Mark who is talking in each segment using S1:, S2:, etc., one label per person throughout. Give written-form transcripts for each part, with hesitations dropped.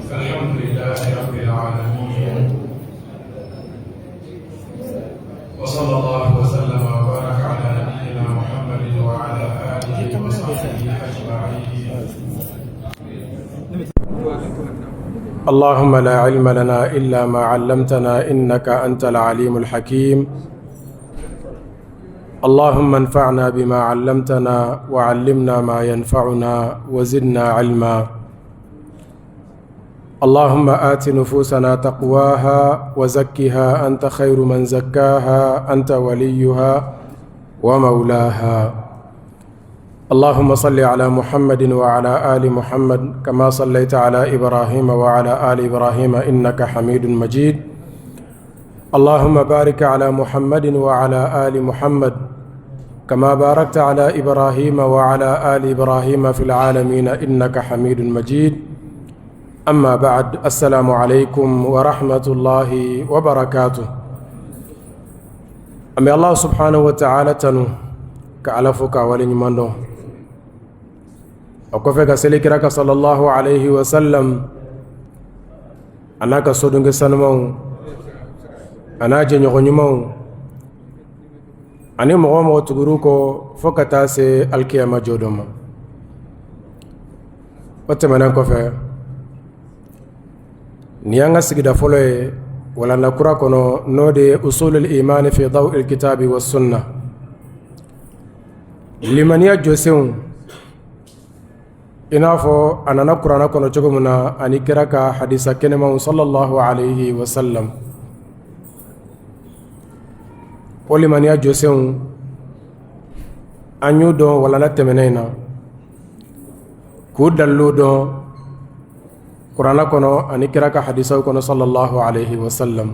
S1: الحمد لله رب العالمين، وصلى الله وسلم وبارك على نبينا محمد وعلى آله وصحبه أجمعين. اللهم لا علم لنا إلا ما علمتنا إنك أنت العليم الحكيم. اللهم انفعنا بما علمتنا وعلمنا ما ينفعنا وزدنا علما. اللهم آت نفوسنا تقواها وزكها، أنت خير من زكاها، أنت وليها ومولاها. اللهم صل على محمد وعلى آل محمد كما صليت على إبراهيم وعلى آل إبراهيم إنك حميد مجيد. اللهم بارك على محمد وعلى آل محمد كما باركت على إبراهيم وعلى آل إبراهيم في العالمين إنك حميد مجيد. أما بعد، السلام عليكم ورحمة الله وبركاته. An bɛ Allah سبحانه وتعالى tanu ka Ala fo k'a waleɲuman dɔn. O kɔfɛ, ka seli kira kan صلى الله عليه وسلم, a n'a ka sodenkɛ sanumanw, a n'a jɛɲɔgɔn ɲumanw, ani mɔgɔ mɔgɔ tugur'u kɔ fo ka taa se alikiyama jɔ dɔ ma. O tɛmɛnen kɔfɛ, nin y'an ka sigida fɔlɔ ye walanda kura kɔnɔ, n'o de ye أصول الإيمان في ضوء الكتاب والسنة, limaniya jɔsenw i n'a fɔ a nana kuranɛ kɔnɔ cogo min na ani kira ka hadisa kɛnɛmaw صلى الله عليه وسلم. O limaniya jɔsenw, an y'o dɔn walanda tɛmɛnen in na, k'u dalilu dɔn kuranɛ kɔnɔ ani kira ka hadisaw kɔnɔ صلى الله عليه وسلم.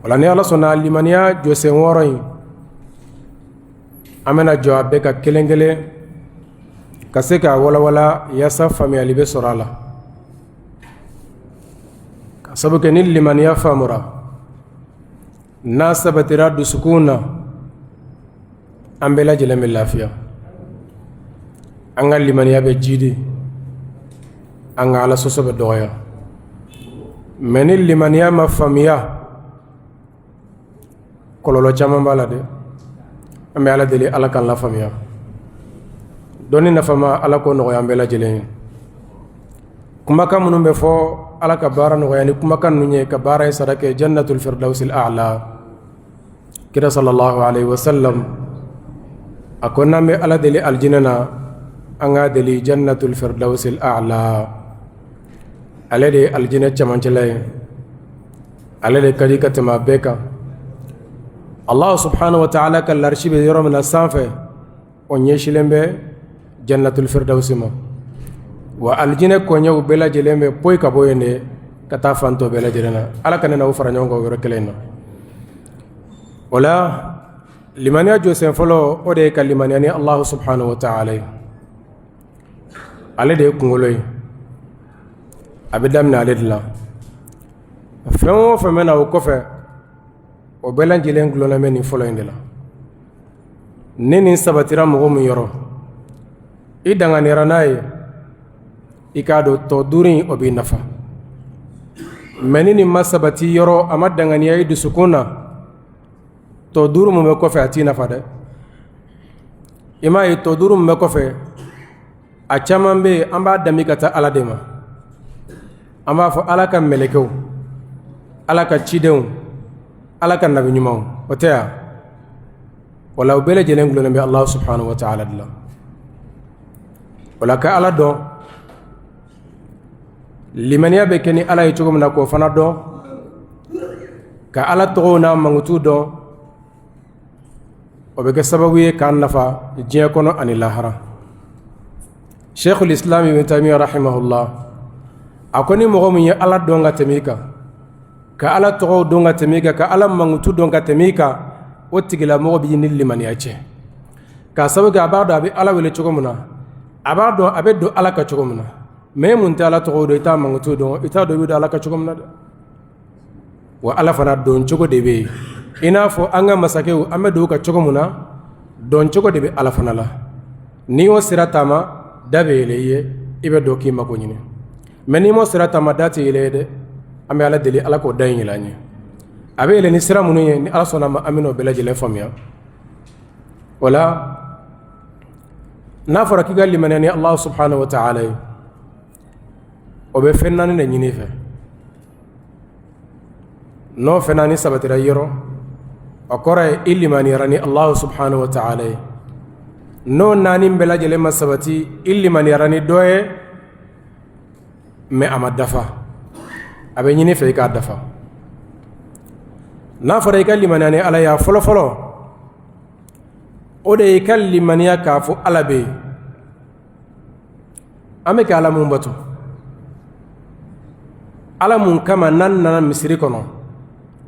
S1: Wala ni Ala sɔnna, limaniya jɔsen wɔɔrɔ in, an bɛna jɔ a bɛɛ ka kelen kelen ka se k'a walawala yaasa faamuyali bɛ sɔrɔ a la, ka sabu kɛ ni limaniya faamura, n'a sabatira dusukun na, an bɛɛ lajɛlen bɛ lafiya, an ka limaniya bɛ jidi, an ka Ala sɔsɔ bɛ dɔgɔya. Mais ni limaniya ma faamuya, kɔlɔlɔ caman b'a la dɛ. An bɛ Ala deli, Ala k'an la faamuya dɔnni nafama. Ala k'o nɔgɔya an bɛɛ lajɛlen ye. Kumakan minnu bɛ fɔ, Ala ka baara nɔgɔya ni kumakan ninnu ye, ka baara in sara kɛ جنة الفردوس الأعلى. Kira صلى الله عليه وسلم a ko n'an bɛ Ala deli alijinɛ na, an k'a deli جنة الفردوس الأعلى. Ale de ye alijinɛ cɛmancɛla ye, ale de ka di ka tɛmɛ a bɛɛ kan. Allah سبحانه وتعالى ka larisi bɛ yɔrɔ min na sanfɛ, o ɲɛsilen bɛ جنة الفردوس ma. Wa alijinɛ kɔɲɛw bɛɛ lajɛlen bɛ poyi ka bɔ yen de ka taa fan tɔ bɛɛ lajɛlen na. Ala ka ne n'aw fara ɲɔgɔn kan o yɔrɔ kelen in na. O la, limaniya jɔsen fɔlɔ, o de ye ka limaniya ni Allah سبحانه وتعالى ye. Ale de ye kunkolo ye, a bɛ daminɛ ale de la. Fɛn o fɛn bɛ na o kɔfɛ, o bɛɛ lajɛlen gulonnen bɛ nin fɔlɔ in de la. Ni nin sabatira mɔgɔ min yɔrɔ, i danganiyara n'a ye, i k'a dɔn tɔ duuru in, o b'i nafa. Mais ni nin ma sabati yɔrɔ, a ma danganiya i dusukun na, tɔ duuru mun bɛ kɔfɛ, a t'i nafa dɛ. I m'a ye, tɔ duuru mun bɛ kɔfɛ, a caman bɛ yen, an b'a dami ka taa Ala de ma. An b'a fɔ Ala ka mɛlɛkɛw, Ala ka cidenw, Ala ka nabi ɲumanw, o tɛ yan. Wala u bɛɛ lajɛlen gulonnen bɛ Allah سبحانه وتعالى de la. O la, ka Ala dɔn, limaniya bɛ kɛ ni Ala ye cogo min na, k'o fana dɔn, ka Ala tɔgɔw n'a mankutu dɔn, o bɛ kɛ sababu ye k'an nafa diɲɛ kɔnɔ ani lahara. Sheikhul Islam Ibn Taymiyyah رحمه الله a ko ni mɔgɔ min ye Ala dɔn ka tɛmɛ i kan, ka Ala tɔgɔw dɔn ka tɛmɛ i kan, ka Ala mankutu dɔn ka tɛmɛ i kan, o tigilamɔgɔ b'i ni limaniya cɛ, k'a sababu kɛ a b'a dɔn a bɛ Ala wele cogo min na, a b'a dɔn a bɛ don Ala ka cogo min na. Mais mun tɛ Ala tɔgɔw dɔn, i t'a mankutu dɔn, i t'a dɔn i bɛ don Ala ka cogo min na dɛ. Wa Ala fana dɔn cogo de bɛ yen, i n'a fɔ an ka masakɛw, an bɛ don u ka cogo min na, dɔn cogo de bɛ Ala fana la. N'i y'o sira taama, da bɛ yɛlɛ i ye, i bɛ don k'i mako ɲini. Mɛ n'i m'o sira taama, da tɛ yɛlɛ dɛ. An bɛ Ala deli, Ala k'o da in yɛlɛ an ye. A bɛ yɛlɛ ni sira minnu ye, ni Ala sɔnna ma, an bɛn'o bɛɛ lajɛlen faamuya. O la, n'a fɔra k'i ka limaniya ni Ala subhanahu wa ta'ala ye, o bɛ fɛn naani de ɲini i fɛ. N'o fɛn naani sabatira i yɔrɔ, o kɔrɔ ye i limaniyara ni Ala subhanahu wa ta'ala ye. N'o naani bɛɛ lajɛlen ma sabati, i limaniyara ni dɔ ye, mɛ a ma dafa. A bɛ ɲini i fɛ i k'a dafa. N'a fɔra i ka limaniya ni Ala ye, a fɔlɔfɔlɔ, o de ye i ka limaniya k'a fɔ Ala bɛ yen. An bɛ ka Ala mun bato, Ala mun kama n'an nana misiri kɔnɔ,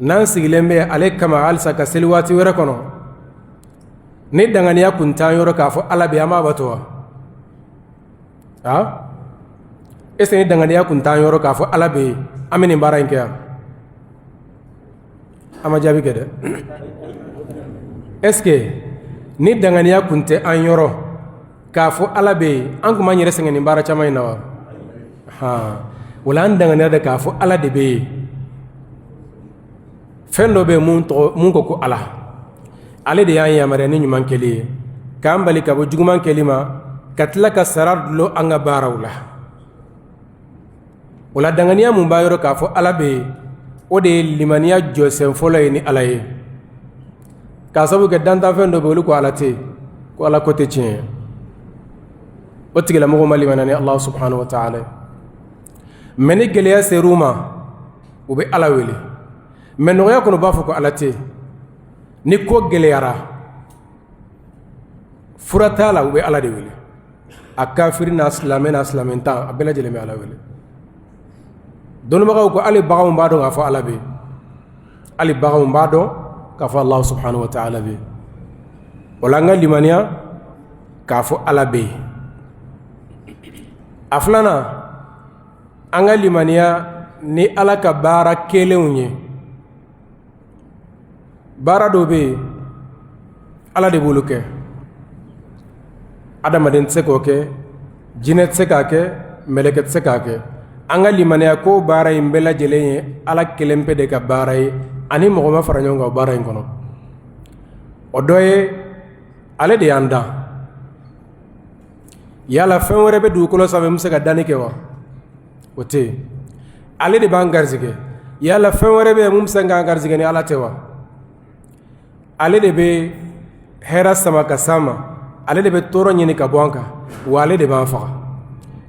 S1: n'an sigilen bɛ ale kama halisa ka seli waati wɛrɛ kɔnɔ, ni danganiya kun t'an yɔrɔ k'a fɔ Ala bɛ yen, an b'a bato wa? A est-ce que ni danganiya kun t'an yɔrɔ k'a fɔ Ala bɛ yen, an bɛ nin baara in kɛ yan? An ma jaabi kɛ dɛ. Est-ce que ni danganiya kun tɛ an yɔrɔ k'a fɔ Ala bɛ yen, an tun b'an yɛrɛ sɛgɛn nin baara caman in na wa? Han, wala an danganiya de k'a fɔ Ala de bɛ yen. Fɛn dɔ bɛ yen mun tɔgɔ mun ko Ala, ale de y'an yamaruya ni ɲuman kɛli ye, k'an bali ka bɔ juguman kɛli ma, ka tila ka sara dulon an ka baaraw la. O la, danganiya mun b'a yɔrɔ k'a fɔ Ala bɛ yen, o de ye limaniya jɔsen fɔlɔ ye ni Ala ye. K'a sababu kɛ dantanfɛn dɔ bɛ, olu ko Ala tɛ yen, ko Ala ko tɛ tiɲɛ ye. O tigilamɔgɔw ma limaniya ni Ala subhanahu wa ta'ala ye. Mɛ ni gɛlɛya ser'u ma, u bɛ Ala wele. Mɛ nɔgɔya kɔnɔ, u b'a fɔ ko Ala tɛ yen. Ni ko gɛlɛyara, fura t'a la, u bɛ Ala de wele. A kafiri n'a silamɛ n'a silamɛntan, a bɛɛ lajɛlen bɛ Ala wele. Dɔnnibagaw ko hali baganw b'a dɔn k'a fɔ Ala bɛ yen. Hali baganw b'a dɔn k'a fɔ Allah subhanahu wa ta'ala bɛ yen. O la, an ka limaniya k'a fɔ Ala bɛ yen. A filanan, an ka limaniya ni Ala ka baara kɛlenw ye. Baara dɔw bɛ yen, Ala de b'olu kɛ, adamaden tɛ se k'o kɛ, jinɛ tɛ se k'a kɛ, mɛlɛkɛ tɛ se k'a kɛ. An ka limaniya ko baara in bɛɛ lajɛlen ye Ala kelen pe de ka baara ye, ani mɔgɔ ma fara ɲɔgɔn kan o baara in kɔnɔ. O dɔ ye, ale de y'an dan. Yala fɛn wɛrɛ bɛ dugukolo sanfɛ min bɛ se ka danni kɛ wa? O tɛ yen. Ale de b'an garisɛgɛ. Yala fɛn wɛrɛ bɛ yen mun bɛ se k'an garisɛgɛ ni Ala tɛ wa? Ale de bɛ hɛrɛ sama ka s'an ma, ale de bɛ tɔɔrɔ ɲini ka bɔ an kan, wa ale de b'an faga.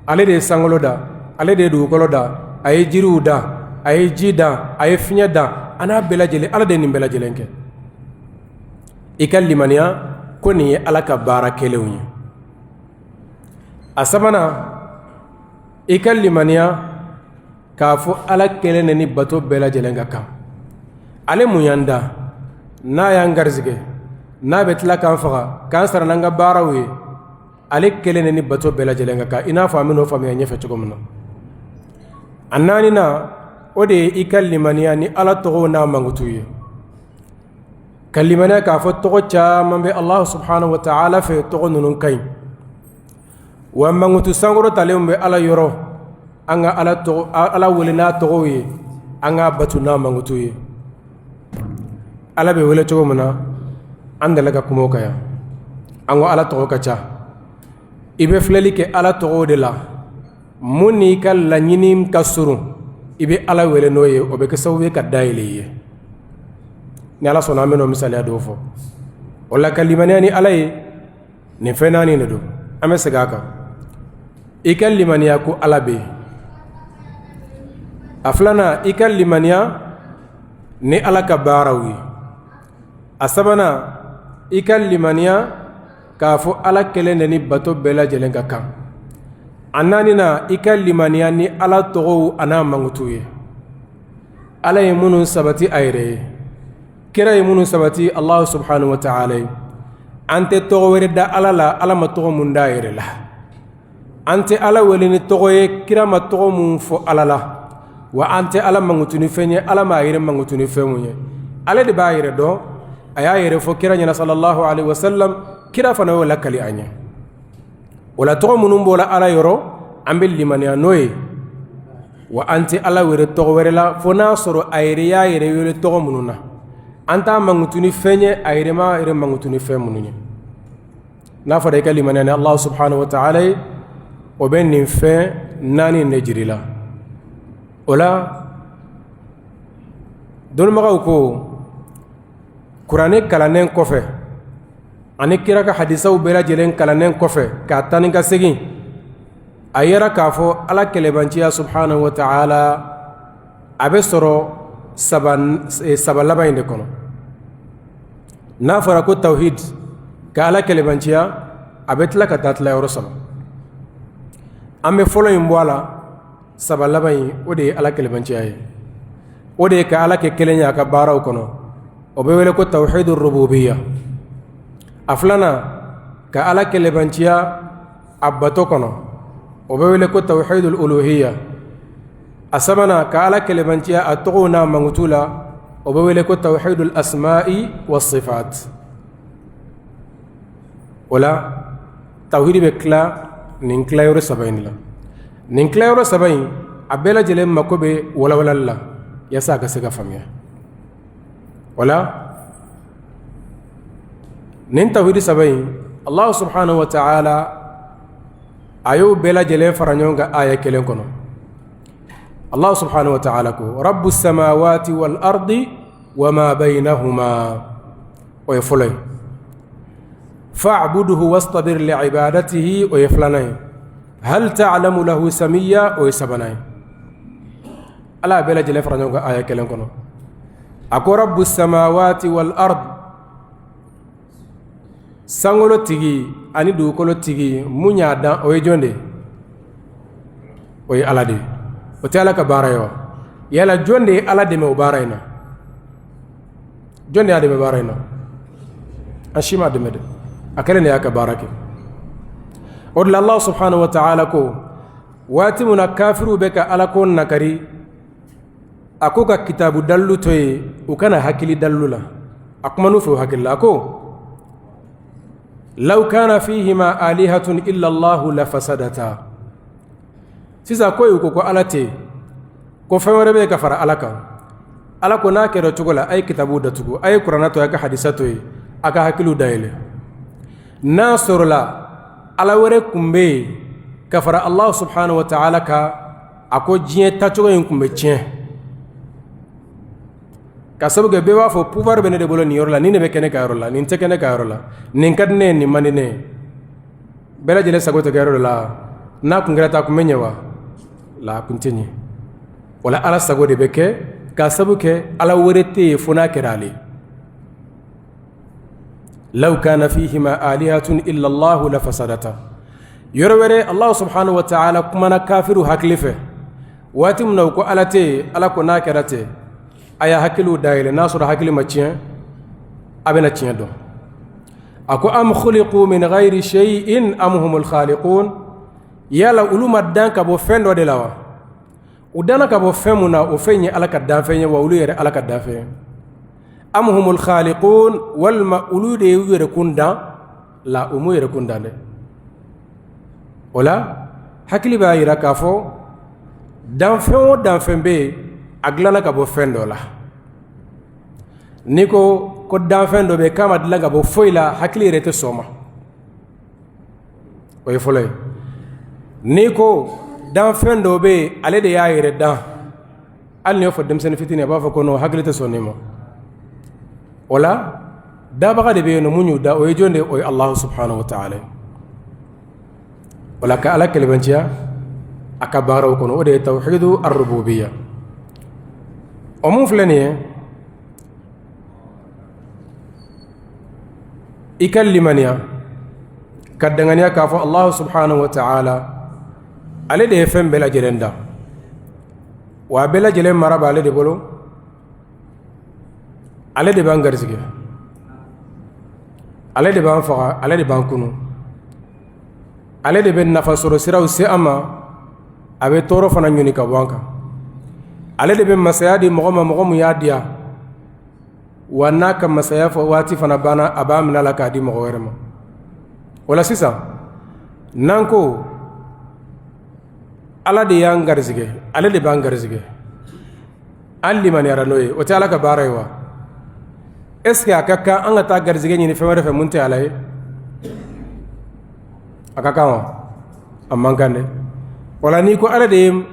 S1: Ale de ye sankolo da, ale de ye dugukolo da, a ye jiriw da, a ye ji da, a ye fiɲɛ da, a n'a bɛɛ lajɛlen. Ala de ye nin bɛɛ lajɛlen kɛ. I ka limaniya ko nin ye Ala ka baara kɛlenw ye. A sabanan, i ka limaniya k'a fɔ Ala kelen de ni bato bɛɛ lajɛlen ka kan. Ale mun y'an da, n'a y'an garisɛgɛ, n'a bɛ tila k'an faga, k'an sara n'an ka baaraw ye, ale kelen de ni bato bɛɛ lajɛlen ka kan, i n'a fɔ an bɛn'o faamuya ɲɛfɛ cogo min na. A naaninan, o de ye i ka limaniya ni Ala tɔgɔw n'a mankutu ye, ka limaniya k'a fɔ tɔgɔ caman bɛ Allah subhanahu wa ta'ala fɛ, tɔgɔ ninnu ka ɲi, wa mankutu sankɔrɔtalenw bɛ Ala yɔrɔ. An ka Ala tɔgɔ, Ala wele n'a tɔgɔw ye, an k'a batu n'a mankutu ye. Ala bɛ wele cogo min na, an delila ka kuma o kan yan. An ko Ala tɔgɔ ka ca. I bɛ filɛli kɛ Ala tɔgɔw de la, mun n'i ka laɲini ka surun, i bɛ Ala wele n'o ye. O bɛ kɛ sababu ye ka dayɛlɛ i ye. Ni Ala sɔnna, an bɛn'o misaliya dɔw fɔ. O la, ka limaniya ni Ala ye, nin fɛn naani de don. An bɛ segin a kan. I ka limaniya ko Ala bɛ yen. A filanan, i ka limaniya ni Ala ka baaraw ye. A sabanan, i ka limaniya k'a fɔ Ala kelen de ni bato bɛɛ lajɛlen ka kan. A naaninan, i ka limaniya ni Ala tɔgɔw a n'a mankutu ye, Ala ye minnu sabati a yɛrɛ ye, kira ye minnu sabati Allah subhanahu wa ta'ala ye. An tɛ tɔgɔ wɛrɛ da Ala la, Ala ma tɔgɔ mun da a yɛrɛ la. An tɛ Ala wele ni tɔgɔ ye, kira ma tɔgɔ mun fɔ Ala la. Wa an tɛ Ala mankutu ni fɛn ye, Ala m'a yɛrɛ mankutu ni fɛn mun ye. Ale de b'a yɛrɛ dɔn, a y'a yɛrɛ fɔ kira ɲɛna sallallahu alaihi wasallam, kira fana y'o lakali an ye. O la, tɔgɔ minnu bɔra Ala yɔrɔ, an bɛ limaniya n'o ye. Wa an tɛ Ala wele tɔgɔ wɛrɛ la fo n'a sɔrɔ a yɛrɛ y'a yɛrɛ wele tɔgɔ minnu na. An t'a mankutu ni fɛn ye, a yɛrɛ m'a yɛrɛ mankutu ni fɛn minnu ye. N'a fɔra i ka limaniya ni Allah subhanahu wa ta'ala ye, o bɛ nin fɛn naani de jira i la. O la dɔnnibagaw ko kuranɛ kalannen kɔfɛ ani kira ka hadisaw bɛɛ lajɛlen kalannen kɔfɛ k'a taa ni ka segin, a yera k'a fɔ Ala kelebanciya subhanahu wa ta'ala a bɛ sɔrɔ saba laban in de kɔnɔ. N'a fɔra ko tawhid, ka Ala kelebanciya, a bɛ tila ka taa tila yɔrɔ saba. An bɛ fɔlɔ in bɔ a la, saba laban in, o de ye Ala kelebanciya ye, o de ye ka Ala kɛ kelen ye a ka baaraw kɔnɔ. O bɛ wele ko tawhidu rububiyya. A filanan, ka Ala kelebanciya a bato kɔnɔ, o bɛ wele ko tawhidul uluhiyya. A sabanan, ka Ala kelebanciya a tɔgɔw n'a mankutu la, o bɛ wele ko tawhidul asma'i was sifat. O la tawhidi bɛ tila nin tilayɔrɔ saba in de la. Nin tilayɔrɔ saba in, a bɛɛ lajɛlen mako bɛ walawalali la yaasa a ka se ka faamuya. O la nin tawhidi saba in, Allah subhanahu wa ta'ala a y'o bɛɛ lajɛlen fara ɲɔgɔn kan aya kelen kɔnɔ. Allah subhanahu wa ta'ala ko rabbu samawati wal ardi wa ma baynahuma, o ye fɔlɔ ye. Fa'budhu wastabir li'ibadatihi, o ye filanan ye. Hal ta'lamu lahu samiyya, o ye sabanan ye. Ala y'a bɛɛ lajɛlen fara ɲɔgɔn kan aya kelen kɔnɔ. A ko rabbu samawati wal ard, sankolo tigi ani dugukolo tigi, mun y'a dan, o ye jɔn de ye? O ye Ala de ye. O tɛ Ala ka baara ye wa? Yala jɔn de ye Ala dɛmɛ o baara in na? Jɔn de y'a dɛmɛ baara in na? An si m'a dɛmɛ dɛ, a kelen de y'a ka baara kɛ. O de la Allah subhanahu wa ta'ala ko waati min na kafiriw bɛ ka Ala ko nakari, a ko ka kitabu dalilu to yen, u ka na hakili dalilu la. A kuman'u fɛ o hakili la, a ko law kana fihima alihatun illa Allahu la fasadata. Sisan ko u ko ko Ala tɛ yen, ko fɛn wɛrɛ bɛ yen ka fara Ala kan. Ala ko n'a kɛra cogo la, a ye kitabu datugu, a ye kuranɛ to yen, a ka hadisa to yen, a ka hakiliw dayɛlɛ. N'a sɔrɔla Ala wɛrɛ tun bɛ yen ka fara Allah subhanahu wa ta'ala kan, a ko diɲɛ tacogo in tun bɛ tiɲɛ, ka sabu kɛ bɛɛ b'a fɔ pouvoir bɛ ne de bolo nin yɔrɔ la, nin de bɛ kɛ ne ka yɔrɔ la, nin tɛ kɛ ne ka yɔrɔ la, nin ka di ne ye, nin man di ne ye. Bɛɛ lajɛlen sago tɛ kɛ yɔrɔ dɔ la. N'a kun kɛra tan, a kun bɛ ɲɛ wa? La, a kun tɛ ɲɛ. Wala Ala sago de bɛ kɛ, ka sabu kɛ Ala wɛrɛ tɛ yen fo n'a kɛra ale. Law kana fihima alihatun illa Allahu la fasadata. Yɔrɔ wɛrɛ, Allah subhanahu wa ta'ala kumana kafiriw hakili fɛ waati min na u ko Ala tɛ yen. Ala ko n'a kɛra ten, a y'a hakiliw dayɛlɛ, n'a sɔrɔ hakili ma tiɲɛ, a bɛna tiɲɛ dɔn. A ko am khuliqu min ghayri shay'in am humul khaliqun. Yala olu ma dan ka bɔ fɛn dɔ de la wa? U danna ka bɔ fɛn mun na, o fɛn ye Ala ka danfɛn ye wa? Olu yɛrɛ Ala ka danfɛn ye. Am humul khaliqun, walima olu de y'u yɛrɛ kun dan? La, u m'u yɛrɛ kun dan dɛ. O la hakili b'a jira k'a fɔ danfɛn o danfɛn bɛ yen, a dilanna ka bɔ fɛn dɔ la. N'i ko ko danfɛn dɔ bɛ yen k'a ma dilan ka bɔ foyi la, hakili yɛrɛ tɛ sɔn o ma. O ye fɔlɔ ye. N'i ko danfɛn dɔ bɛ yen, ale de y'a yɛrɛ dan, hali n'i y'o fɔ denmisɛnnin fitinin, a b'a fɔ ko non, hakili tɛ sɔn nin ma. O la dabaga de bɛ yen nɔ mun y'u da, o ye jɔn de ye? O ye Alahu subhanahu wa ta'ala ye. O la ka Ala kelebanciya a ka baaraw kɔnɔ, o de ye tawhidu ar-rububiyya. O mun filɛ nin ye, i ka limaniya ka danganiya k'a fɔ Alahu subhanahu wa ta'ala ale de ye fɛn bɛɛ lajɛlen da, wa a bɛɛ lajɛlen mara b'ale de bolo, ale de b'an garisɛgɛ, ale de b'an faga, ale de b'an kunu, ale de bɛ nafa sɔrɔ siraw se an ma, a bɛ tɔɔrɔ fana ɲɔni ka bɔ an kan, ale de bɛ masaya di mɔgɔ ma, mɔgɔ mun y'a diya, wa n'a ka masaya fɔ waati fana banna, a b'a minɛ a la k'a di mɔgɔ wɛrɛ ma. O la sisan n'an ko Ala de y'an garisɛgɛ, ale de b'an garisɛgɛ, an limaniyara n'o ye, o tɛ Ala ka baara ye wa? Est ce que a ka kan an ka taa garisɛgɛ ɲini fɛn wɛrɛ fɛ mun tɛ Ala ye? A ka kan wa? A man kan dɛ. Wala n'i ko Ala de ye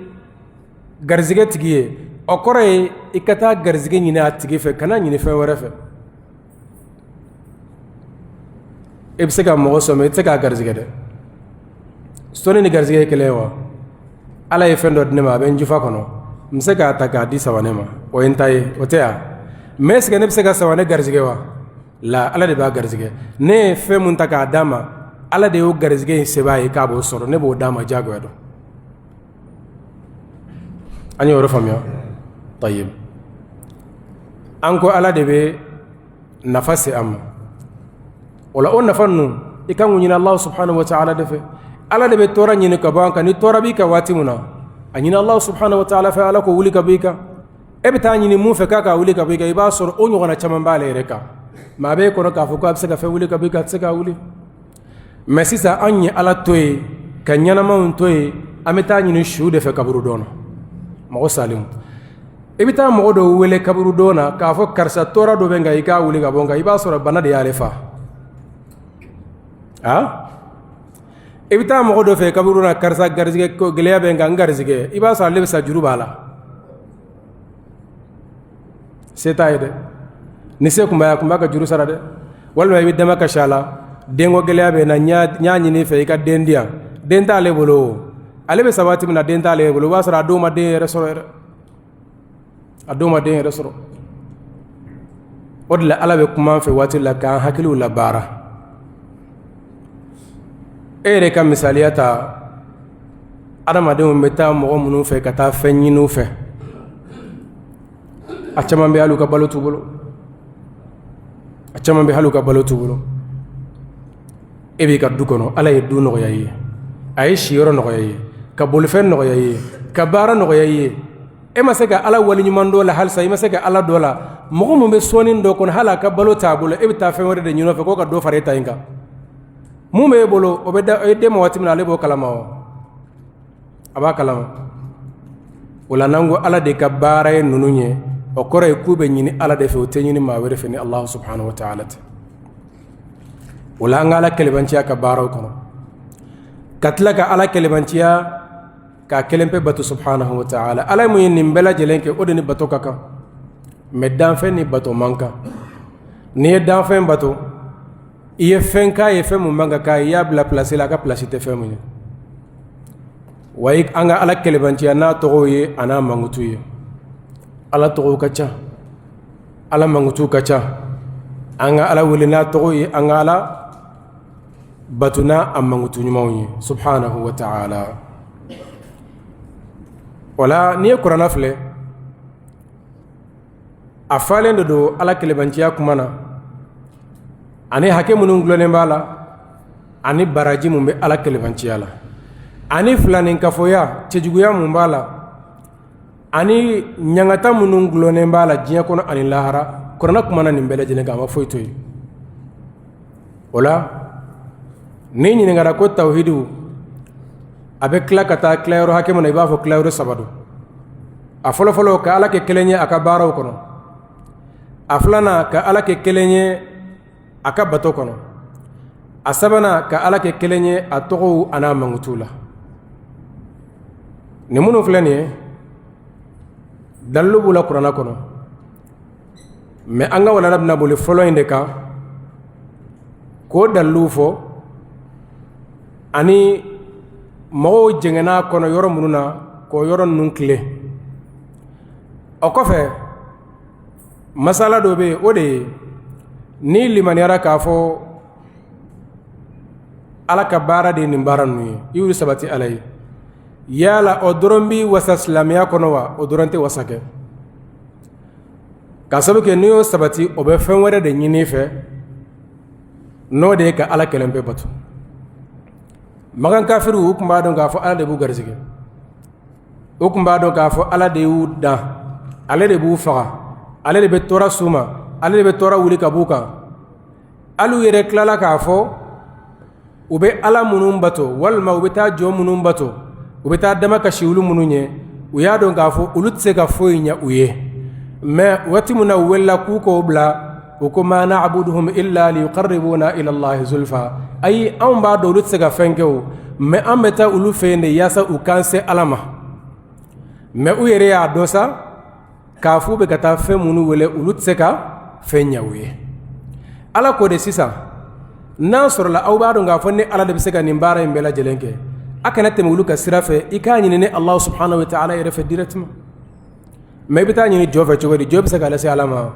S1: garisɛgɛ tigi ye, o kɔrɔ ye i ka taa garisɛgɛ ɲini a tigi fɛ, kana ɲini fɛn wɛrɛ fɛ. E bɛ se ka mɔgɔ sɔn, i tɛ se k'a garisɛgɛ dɛ. Sɔnni ni garisɛgɛ ye kelen ye wa? Ala ye fɛn dɔ di ne ma, a bɛ n jufa kɔnɔ, n bɛ se k'a ta k'a di Sawanɛ ma, o ye n ta ye, o tɛ yan. Mais est ce que ne bɛ se ka Sawanɛ garisɛgɛ wa? La, Ala de b'a garisɛgɛ. Ne ye fɛn mun ta k'a d'a ma, Ala de y'o garisɛgɛ in sɛbɛn a ye k'a b'o sɔrɔ, ne b'o d'a ma diyagoya don. An y'o yɔrɔ faamuya? Tayib, an ko Ala de bɛ nafa se an ma. O la, o nafa ninnu, i kan k'u ɲini Allah subhanahu wa ta'ala de fɛ. Ala de bɛ tɔɔrɔ ɲini ka bɔ an kan. Ni tɔɔrɔ b'i kan waati min na, a ɲini Allah subhanahu wa ta'ala fɛ, Ala k'o wuli ka bɔ i kan. E bɛ taa ɲini mun fɛ k'a ka wuli ka bɔ i kan, i b'a sɔrɔ o ɲɔgɔnna caman b'ale yɛrɛ kan. Maa b'e kɔnɔ k'a fɔ k'a bɛ se ka fɛn wuli ka bɔ i kan, a tɛ se k'a wuli. Mais sisan, an ye Ala to yen ka ɲɛnamaw to yen, an bɛ taa ɲini su de fɛ kaburudon na, mɔgɔ salenw. I bɛ taa mɔgɔ dɔw wele kaburudon na k'a fɔ karisa, tɔɔrɔ dɔ bɛ n kan, i k'a wuli ka bɔ n kan. I b'a sɔrɔ bana de y'ale fa. A i bɛ taa mɔgɔ dɔ fɛ kaburu na, karisa, garisɛgɛ gɛlɛya bɛ n kan, n garisɛgɛ. I b'a sɔrɔ ale bɛ sa, juru b'a la, se t'a ye dɛ. Ni se tun b'a ye, a tun b'a ka juru sara dɛ. Walima i bɛ dama kasi a la, denko gɛlɛya bɛ n na, n y'a ɲini i fɛ i ka den di yan. Den t'ale bolo. Ale bɛ sa waati min na, den t'ale bolo. O b'a sɔrɔ a dɔw ma den yɛrɛ sɔrɔ yɛrɛ, a dɔw ma den yɛrɛ sɔrɔ. O de la, Ala bɛ kuma an fɛ waati la k'an hakiliw labaara. E yɛrɛ ka misaliya ta, adamadenw bɛ taa mɔgɔ minnu fɛ ka taa fɛn ɲini u fɛ, a caman bɛ hali u ka balo t'u bolo, a caman bɛ hali u ka balo t'u bolo. E b'i ka du kɔnɔ, Ala ye du nɔgɔya i ye, a ye siyɔrɔ nɔgɔya i ye, ka bolifɛn nɔgɔya i ye, ka baara nɔgɔya i ye. E ma se ka Ala waleɲuman dɔ la halisa, i ma se ka Ala dɔ la. Mɔgɔ min bɛ sɔnni dɔ kɔnɔ, hali a ka balo t'a bolo, e bɛ taa fɛn wɛrɛ de ɲini o fɛ k'o ka dɔ fara e ta in kan. Mun bɛ e bolo, o bɛ da e den ma waati min na, ale b'o kalama wa? A b'a kalama. O la, n'an ko Ala de ka baara ye ninnu ye, o kɔrɔ ye k'u bɛ ɲini Ala de fɛ, o tɛ ɲini maa wɛrɛ fɛ ni Allah subhanahu wa ta'ala tɛ. O la, an ka Ala kɛlɛbanciya ka baaraw kɔnɔ, ka tila ka Ala kɛlɛbanciya k'a kelen pe bato subhanahu wa ta'ala. Ala mun ye nin bɛɛ lajɛlen kɛ, o de ni bato ka kan, mais danfɛn ni bato man kan. N'i ye danfɛn bato, i ye fɛn k'a ye fɛn mun man ka k'a ye, i y'a bila place la a ka place tɛ fɛn mun ye. Wa an ka Ala kɛlɛbanciya n'a tɔgɔw ye a n'a mankutu ye. Ala tɔgɔw ka ca, Ala mankutu ka ca. An ka Ala wele n'a tɔgɔ ye, an ka Ala bato n'a a mankutu ɲumanw ye subhanahu wa ta'ala. Wala n'i ye kuranna filɛ, a falen de don Ala kɛlɛbanciya kuma na, ani hakɛ minnu dulonnen b'a la, ani baraji mun bɛ Ala kɛlɛbanciya la, ani filaninkafoya cɛjuguya mun b'a la, ani ɲangata minnu dulonnen b'a la diɲɛ kɔnɔ ani lahara. Kuranna kumana nin bɛɛ lajɛlen kan, a ma foyi to yen. O la, n'i ɲininkara ko tawhidu a bɛ tila ka taa tilayɔrɔ hakɛ min na, i b'a fɔ tilayɔrɔ saba don. A fɔlɔfɔlɔ, ka Ala kɛ kelen ye a ka baaraw kɔnɔ. A filanan, ka Ala kɛ kelen ye a ka bato kɔnɔ. A sabanan, ka Ala kɛ kelen ye a tɔgɔw an'a mankutuw la. Nin minnu filɛ nin ye, dalilu b'u la kuranna kɔnɔ, mais an ka walanda bɛna boli fɔlɔ in de kan, k'o daliluw fɔ, ani mɔgɔw jɛngɛn'a kɔnɔ yɔrɔ minnu na, k'o yɔrɔ ninnu tilen. O kɔfɛ, masala dɔ bɛ yen, o de ye n'i limaniyara k'a fɔ Ala ka baara de ye nin baara ninnu ye, i y'u sabati Ala ye, yala o dɔrɔn b'i wasa silamɛya kɔnɔ wa? O dɔrɔn tɛ wasa kɛ, ka sababu kɛ n'i y'o sabati, o bɛ fɛn wɛrɛ de ɲini i fɛ, n'o de ye ka Ala kelen pe bato. Makan kafiriw, u tun b'a dɔn k'a fɔ Ala de b'u garisɛgɛ, u tun b'a dɔn k'a fɔ Ala de y'u dan, ale de b'u faga, ale de bɛ tɔɔrɔ s'u ma, ale de bɛ tɔɔrɔ wuli ka b'u kan. Hali u yɛrɛ tilala k'a fɔ u bɛ ala minnu bato, walima u bɛ taa jɔn minnu bato, U bɛ taa damakasi olu minnu ɲɛ, u y'a dɔn k'a fɔ olu tɛ se ka foyi ɲɛ u ye. Mais waati min na u welela k'u k'o bila, u ko ma na'buduhum illa liyuqarribuna ila Allahi zulfa. Ayi, anw b'a dɔn olu tɛ se ka fɛn kɛ o, mais an bɛ taa olu fɛ yen de yaasa u k'an se Ala ma. Mais u yɛrɛ y'a dɔn sa k'a fɔ u bɛ ka taa fɛn minnu wele, olu tɛ se ka fɛn ɲɛ u ye. Ala ko de sisan, n'a sɔrɔla aw b'a dɔn k'a fɔ ne Ala de bɛ se ka nin baara in bɛɛ lajɛlen kɛ, a kana tɛmɛ olu ka sira fɛ, i k'a ɲini ne Alahu subahana wa taala yɛrɛ fɛ directement. Mais i bɛ taa ɲini jɔ fɛ cogo di? Jɔ bɛ se k'a lase Ala ma?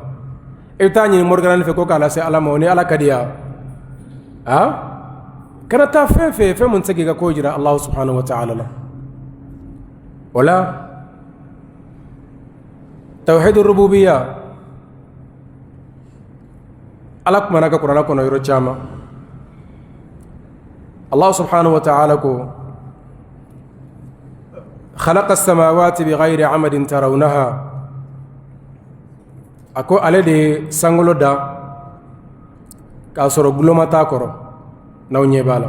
S1: I bɛ taa ɲini morikɛla fɛ ko k'a lase Ala ma, o ni Ala ka di ya? A kana taa fɛn fɛ, fɛn min tɛ se k'i ka ko jira Alahu subahana wa taala la. O la, tawhidu rububiya, Ala kumana ka kuranɛ kɔnɔ yɔrɔ caman. Allah subhanahu wa ta'ala ko khalaqa samawati bighayri amadin tarawnaha. A ko ale de ye sankolo da k'a sɔrɔ guloma t'a kɔrɔ, n'aw ɲɛ b'a la,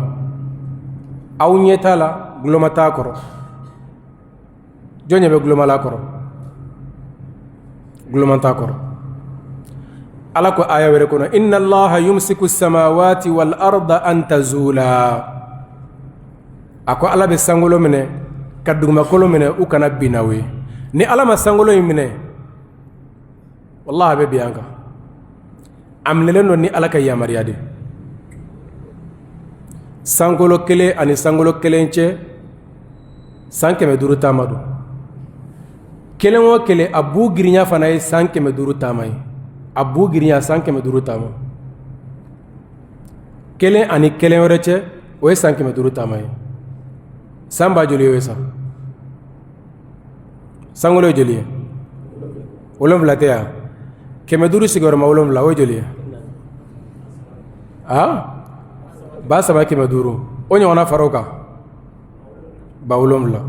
S1: aw ɲɛ t'a la, guloma t'a kɔrɔ. Jɔn ɲɛ bɛ guloma la kɔrɔ? Guloma t'a kɔrɔ. Ala ko aya wɛrɛ kɔnɔ, inna allaha yumsiku samawati wal arda an tazula. A ko Ala bɛ sankolo minɛ ka dugumakolo minɛ, u kana bin n'aw ye. Ni Ala ma sankolo in minɛ, wallahi a bɛ bin an kan. A minɛlen don ni Ala ka yamaruya de. Sankolo kelen ani sankolo kelen cɛ, san 500 taama don. Kelen o kelen, a bu girinya fana ye san 500 taama ye. A bu girinya, san 500 taama. Kelen ani kelen wɛrɛ cɛ, o ye san 500 taama ye. San ba joli ye sa? Sankolo ye joli ye? 7 tɛ yan? 507, o ye joli ye? A 3500, o ɲɔgɔnna fara o kan, 70,000.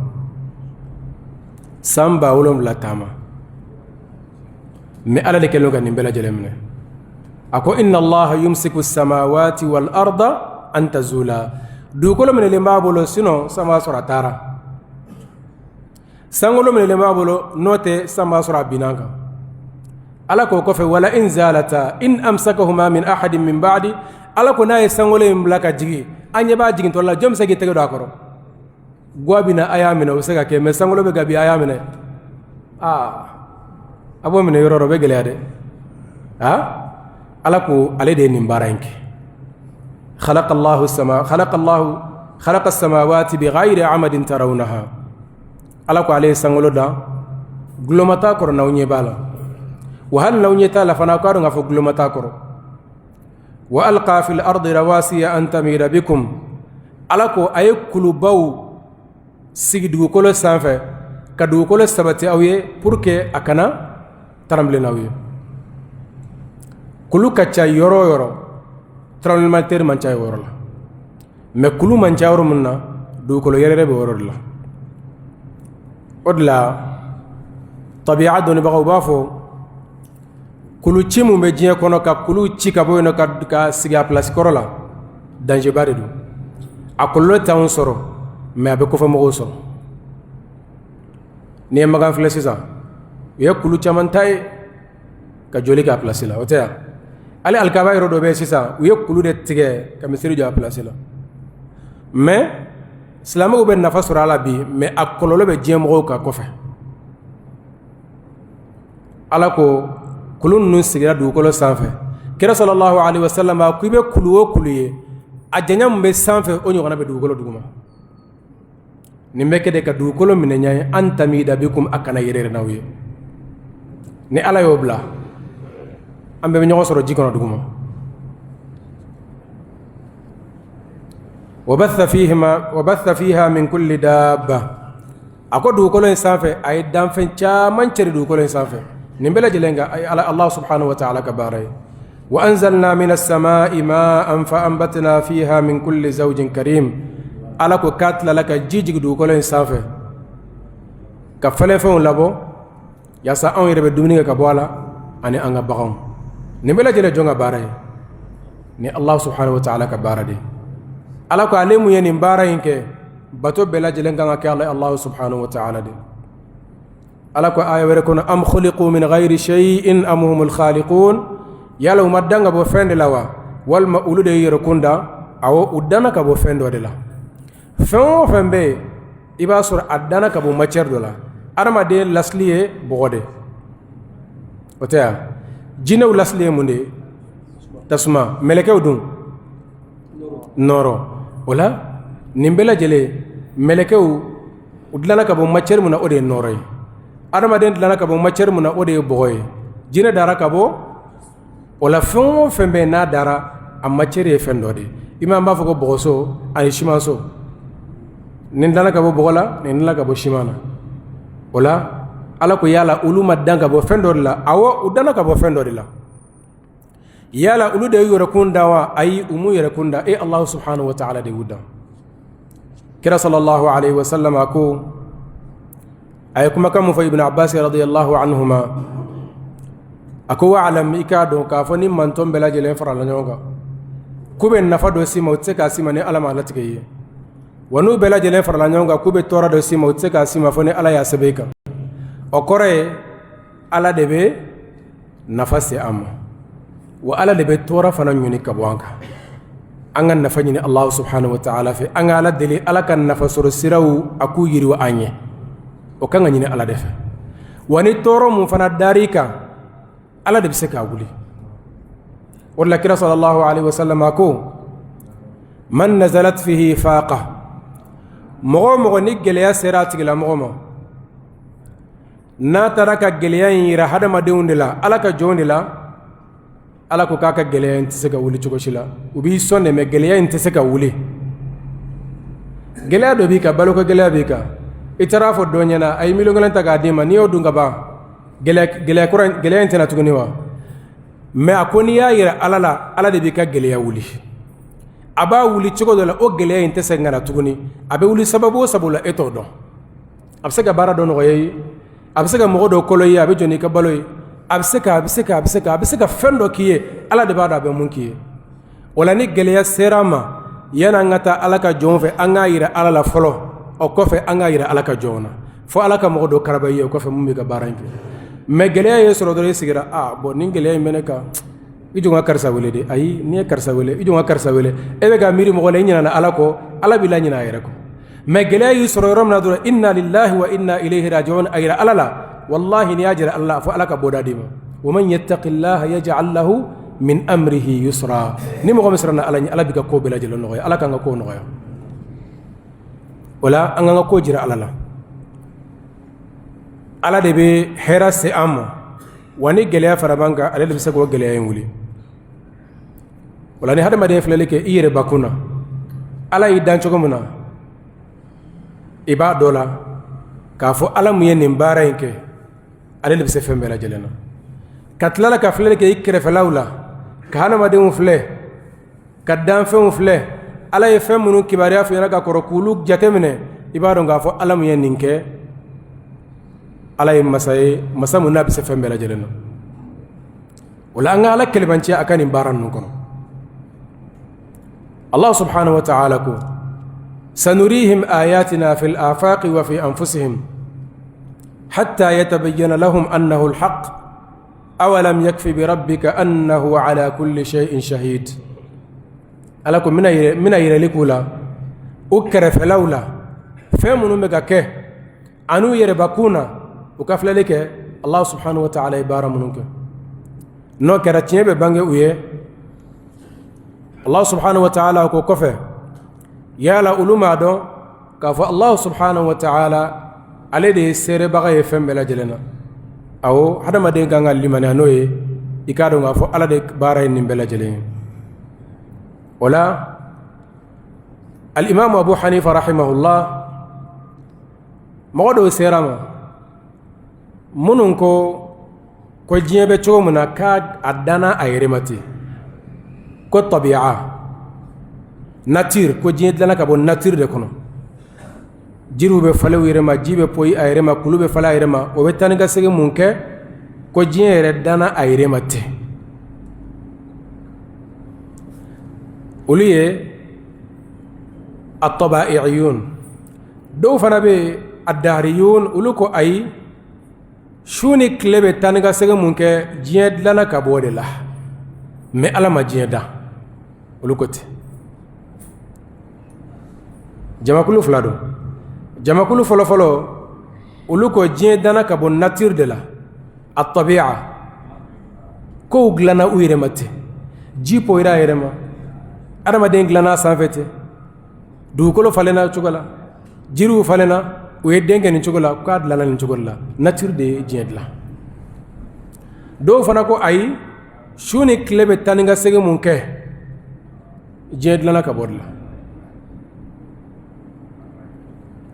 S1: San 70,000 taama. Mais Ala de kɛlen ka nin bɛɛ lajɛlen minɛ. A ko inna allaha yumsiku samawati wal arda an tazula. Dugukolo minɛlen b'a bolo, sinon san b'a sɔrɔ a taara. Sankolo minɛlen b'a bolo, n'o tɛ san b'a sɔrɔ a binna kan. Ala k'o kɔfɛ, wala in zalata in amsakahuma min ahadin min ba'di. Ala ko n'a ye sankolo in bila ka jigin, an ɲɛ b'a jigintɔ la, jɔn bɛ se k'i tɛgɛ don a kɔrɔ? Gwa bɛ na, a y'a minɛ, o bɛ se ka kɛ, mais sankolo bɛ ka bin, a y'a minɛ, aa, a b'o minɛ yɔrɔ dɔ, o bɛ gɛlɛya dɛ. Aa, Ala ko ale de ye nin baara in kɛ. Khalaqa Allahu sama khalaqa Allahu khalaqa samawati bighayri amadin tarawnaha. Ala ko ale ye sankolo dan, guloma t'a kɔrɔ, n'aw ɲɛ b'a la. Wa hali n'aw ɲɛ t'a la fana, k'a dɔn k'a fɔ guloma t'a kɔrɔ. Wa alqa fil ardi rawasiya an tamida bikum. Ala ko a ye kulubaw sigi dugukolo sanfɛ ka dugukolo sabati aw ye, pour que a kana trembler n'aw ye. Kulu ka ca yɔrɔ o yɔrɔ, tremblement de terre man ca o yɔrɔ la. Mais kulu man ca yɔrɔ min na, dugukolo yɛrɛyɛrɛ bɛ o yɔrɔ de la. O de la, tabiya dɔnnibagaw b'a fɔ, kulu ci mun bɛ diɲɛ kɔnɔ, ka kulu ci ka bɔ yen nɔ ka sigi a place kɔrɔ la, danger ba de don. A kɔlɔlɔ t'anw sɔrɔ, mais a bɛ kɔfɛ mɔgɔw sɔrɔ. N'i ye Makan filɛ sisan, u ye kulu caman ta ye ka joli k'a place la, o tɛ yan? Hali alikaba yɔrɔ dɔ bɛ yen sisan, u ye kulu de tigɛ ka misiri jɔ a place la. Mais silamɛw bɛ nafa sɔrɔ a la bi, mais a kɔlɔlɔ bɛ diɲɛ mɔgɔw kan kɔfɛ. Ala ko kulu ninnu sigira dugukolo sanfɛ. Kira sallallahu alaihi wasallam ko i bɛ kulu o kulu ye, a janya min bɛ sanfɛ, o ɲɔgɔnna bɛ dugukolo duguma. Nin bɛ kɛ de ka dugukolo minɛ ɲɛ ye, an tamida bikum, a kana yɛrɛ n'aw ye. Ni Ala y'o bila, an bɛɛ bɛ ɲɔgɔn sɔrɔ ji kɔnɔ duguma. Wa batha fiha min kulli dabba. A ko dugukolo in sanfɛ, a ye danfɛn caman cɛri dugukolo in sanfɛ. Nin bɛɛ lajɛlen ka ala Allah subhanahu wa ta'ala ka baara ye. Wa anzalna minas samai ma'an fa anbatna fiha min kulli zawjin karim. Ala ko k'a tilala ka ji jigin dugukolo in sanfɛ ka falenfɛnw labɔ, yaasa anw yɛrɛ bɛ dumuni kɛ ka bɔ a la ani an ka baganw. Nin bɛɛ lajɛlen, jɔn ka baara ye? Ni Allah subhanahu wa ta'ala ka baara de. Ala ko ale mun ye nin baara in kɛ. Bato bɛɛ lajɛlen kan ka kɛ ala Allahu subhanahu wa ta'ala de. Ala ko aya wɛrɛ kɔnɔ: am khuliqu min ghayri shay'in am humul khaliqun. Yala u ma dan ka bɔ fɛn de la wa, walima olu de ye yɛrɛkun dan? Awɔ, u danna ka bɔ fɛn dɔ de la. Fɛn o fɛn bɛ yen, i b'a sɔrɔ a danna ka bɔ matière dɔ la. Adamaden lasili ye bɔgɔ de, o tɛ yan? Jinɛw lasili ye mun de ye? Tasuma. Mɛlɛkɛw dun? Nɔɔrɔ. O la, nin bɛɛ lajɛlen, mɛlɛkɛw u dilanna ka bɔ matière min na, o de ye nɔɔrɔ ye. Adamaden dilanna ka bɔ matière min na, o de ye bɔgɔ ye. Jinɛ dara ka bɔ o la. Fɛn o fɛn bɛ yen n'a dara, a matière ye fɛn dɔ de ye. I ma an b'a fɔ ko bɔgɔso ani simanso, nin dilanna ka bɔ bɔgɔ la, nin dilanna ka bɔ siman na. O la, Ala ko: yala olu ma dan ka bɔ fɛn dɔ de la? Awɔ, u danna ka bɔ fɛn dɔ de la. Yala olu de y'u yɛrɛkun da wa? Ayi, u m'u yɛrɛkun da. E Allahu subhanahu wa ta'ala de y'u dan. Kira sallallahu alaihi wasallam a ko, a ye kumakan mun fɔ Ibn Abbas radiyallahu anhuma, a ko: wa'lam, i k'a dɔn k'a fɔ ni mantɔn bɛɛ lajɛlen farala ɲɔgɔn kan k'u bɛ nafa dɔ s'i ma, u tɛ se k'a s'i ma ni Ala m'a latigɛ i ye. Wa n'u bɛɛ lajɛlen farala ɲɔgɔn kan k'u bɛ tɔɔrɔ dɔ s'i ma, u tɛ se k'a s'i ma fo ni Ala y'a sɛbɛn i kan. O kɔrɔ ye, Ala de bɛ nafa se an ma, wa Ala de bɛ tɔɔrɔ fana ɲini ka bɔ an kan. An ka nafa ɲini Allahu subhanahu wa ta'ala fɛ. An ka Ala deli, Ala ka nafa sɔrɔ siraw, a k'u yiriwa an ye. O kan ka ɲini Ala de fɛ. Wa ni tɔɔrɔ mun fana dar'i kan, Ala de bɛ se k'a wuli. O de la, kira sallallahu alaihi wasallam a ko: man nazalat fihi faqa, mɔgɔ o mɔgɔ ni gɛlɛya sera a tigilamɔgɔ ma, n'a taara ka gɛlɛya in yira hadamadenw de la, Ala ka jɔnw de la, Ala ko k'a ka gɛlɛya in tɛ se ka wuli cogo si la. U b'i sɔn de, mais gɛlɛya in tɛ se ka wuli. Gɛlɛya dɔ b'i kan, baloko gɛlɛya b'i kan, i taara fɔ dɔ ɲɛna, a ye miliyɔn 1 ta k'a d'i ma. N'i y'o dun ka ban, gɛlɛya in tɛna tuguni wa? Mais a ko n'i y'a yira Ala la, Ala de b'i ka gɛlɛya wuli. A b'a wuli cogo dɔ la, o gɛlɛya in tɛ segin ka na tuguni. A bɛ wuli sababu o sababu la, e t'o dɔn. A bɛ se ka baara dɔ nɔgɔya i ye, a bɛ se ka mɔgɔ dɔ kolo i ye, a bɛ jɔ n'i ka balo ye, a bɛ se ka a bɛ se ka a bɛ se ka a bɛ se ka fɛn dɔ k'i ye. Ala de b'a dɔn a bɛ mun k'i ye. O la, ni gɛlɛya sera an ma, yanni an ka taa Ala ka jɔnw fɛ, an k'a yira Ala la fɔlɔ. O kɔfɛ, an k'a yira Ala ka jɔnw na, fo Ala ka mɔgɔ dɔ karaba i ye o kɔfɛ mun b'i ka baara in kɛ. Mais gɛlɛya ye sɔrɔ dɔrɔn, i sigira: ah bon, nin gɛlɛya in bɛ ne kan, i jɔ n ka karisa wele de. Ayi, n'i ye karisa wele, i jɔ n ka karisa wele, e bɛ ka miiri mɔgɔ la, i ɲinɛna Ala kɔ, Ala b'i laɲinɛ a yɛrɛ kɔ. Mais gɛlɛya y'i sɔrɔ yɔrɔ min na dɔrɔn, inna lillahi wa inna ilayhi raji'un, a yira Ala la. Wallahi, n'i y'a jira Ala la, fo Ala ka bɔda d'i ma. Wa man yattaqillaha yaj'al lahu min amrihi yusra. Ni mɔgɔ min siranna Ala ɲɛ, Ala b'i ka ko bɛɛ lajɛlen nɔgɔya. Ala k'an ka ko nɔgɔya. O la, an k'an ka ko jira Ala la. Ala de bɛ hɛrɛ se an ma, wa ni gɛlɛya fara b'an kan, ale de bɛ se k'o gɛlɛya in wuli. O la, ni hadamaden filɛli kɛ i yɛrɛ bakun na, Ala y'i dan cogo min na, i b'a dɔn la k'a fɔ Ala mun ye nin baara in kɛ, ale de bɛ se fɛn bɛɛ lajɛlen na. Ka tila la ka filɛli kɛ i kɛrɛfɛlaw la, ka hadamadenw filɛ, ka danfɛnw filɛ, Ala ye fɛn minnu kibaruya f'i ɲɛna ka kɔrɔ, k'olu jateminɛ, i b'a dɔn k'a fɔ Ala mun ye nin kɛ, Ala ye masa ye, masa mun n'a bɛ se fɛn bɛɛ lajɛlen na. O la, an ka Ala kɛlɛbanciya a ka nin baara ninnu kɔnɔ. Allah subhanahu wa ta'ala ko: sanurihim ayatina fil afaqi wa fi anfusihim hatta yatabayyana lahum annahu alhaq awalam yakfi bi rabbika annahu ala kulli shay'in shahid. Ala ko: n bɛna yirali k'u la u kɛrɛfɛlaw la, fɛn minnu bɛ ka kɛ an'u yɛrɛbakun na, u ka filɛli kɛ Allah subhanahu wa ta'ala ye baara minnu kɛ. N'o kɛra, tiɲɛ bɛ bange u ye. Allah subhanahu wa ta'ala ko kɔfɛ: yala olu m'a dɔn k'a fɔ Allah subhanahu wa ta'ala, ale de ye seerebaga ye fɛn bɛɛ lajɛlen na? Awɔ, hadamaden kan ka limaniya n'o ye, i k'a dɔn k'a fɔ Ala de baara ye nin bɛɛ lajɛlen ye. O la, alimamu Abu Hanifa rahimahullah, mɔgɔ dɔw sera ma minnu ko ko diɲɛ bɛ cogo min na, k'a a danna a yɛrɛ ma ten, ko tabi'a, nature, ko diɲɛ dilanna ka bɔ nature de kɔnɔ. Jiriw bɛ falen u yɛrɛ ma, ji bɛ poyi a yɛrɛ ma, kulu bɛ falen a yɛrɛ ma, o bɛ taa ni ka segin mun kɛ, ko diɲɛ yɛrɛ danna a yɛrɛ ma ten. Olu ye at-tabaiyun. Dɔw fana bɛ yen, addahariyun, olu ko ayi, su ni tile bɛ taa ni ka segin mun kɛ, diɲɛ dilanna ka bɔ o de la, mais Ala ma diɲɛ dan. Olu ko ten. Jamakulu fila don. Jamakulu fɔlɔfɔlɔ, olu ko diɲɛ danna ka bɔ nature de la, a tabi'a, kow dilanna u yɛrɛ ma ten, ji poyira a yɛrɛ ma, adamaden dilanna a sanfɛ ten, dugukolo falenna cogo la, jiriw falenna, u ye den kɛ nin cogo la, k'a dilanna nin cogo de la, nature de ye diɲɛ dilan. Dɔw fana ko ayi, su ni tile bɛ taa ni ka segin mun kɛ, diɲɛ dilanna ka bɔ de la.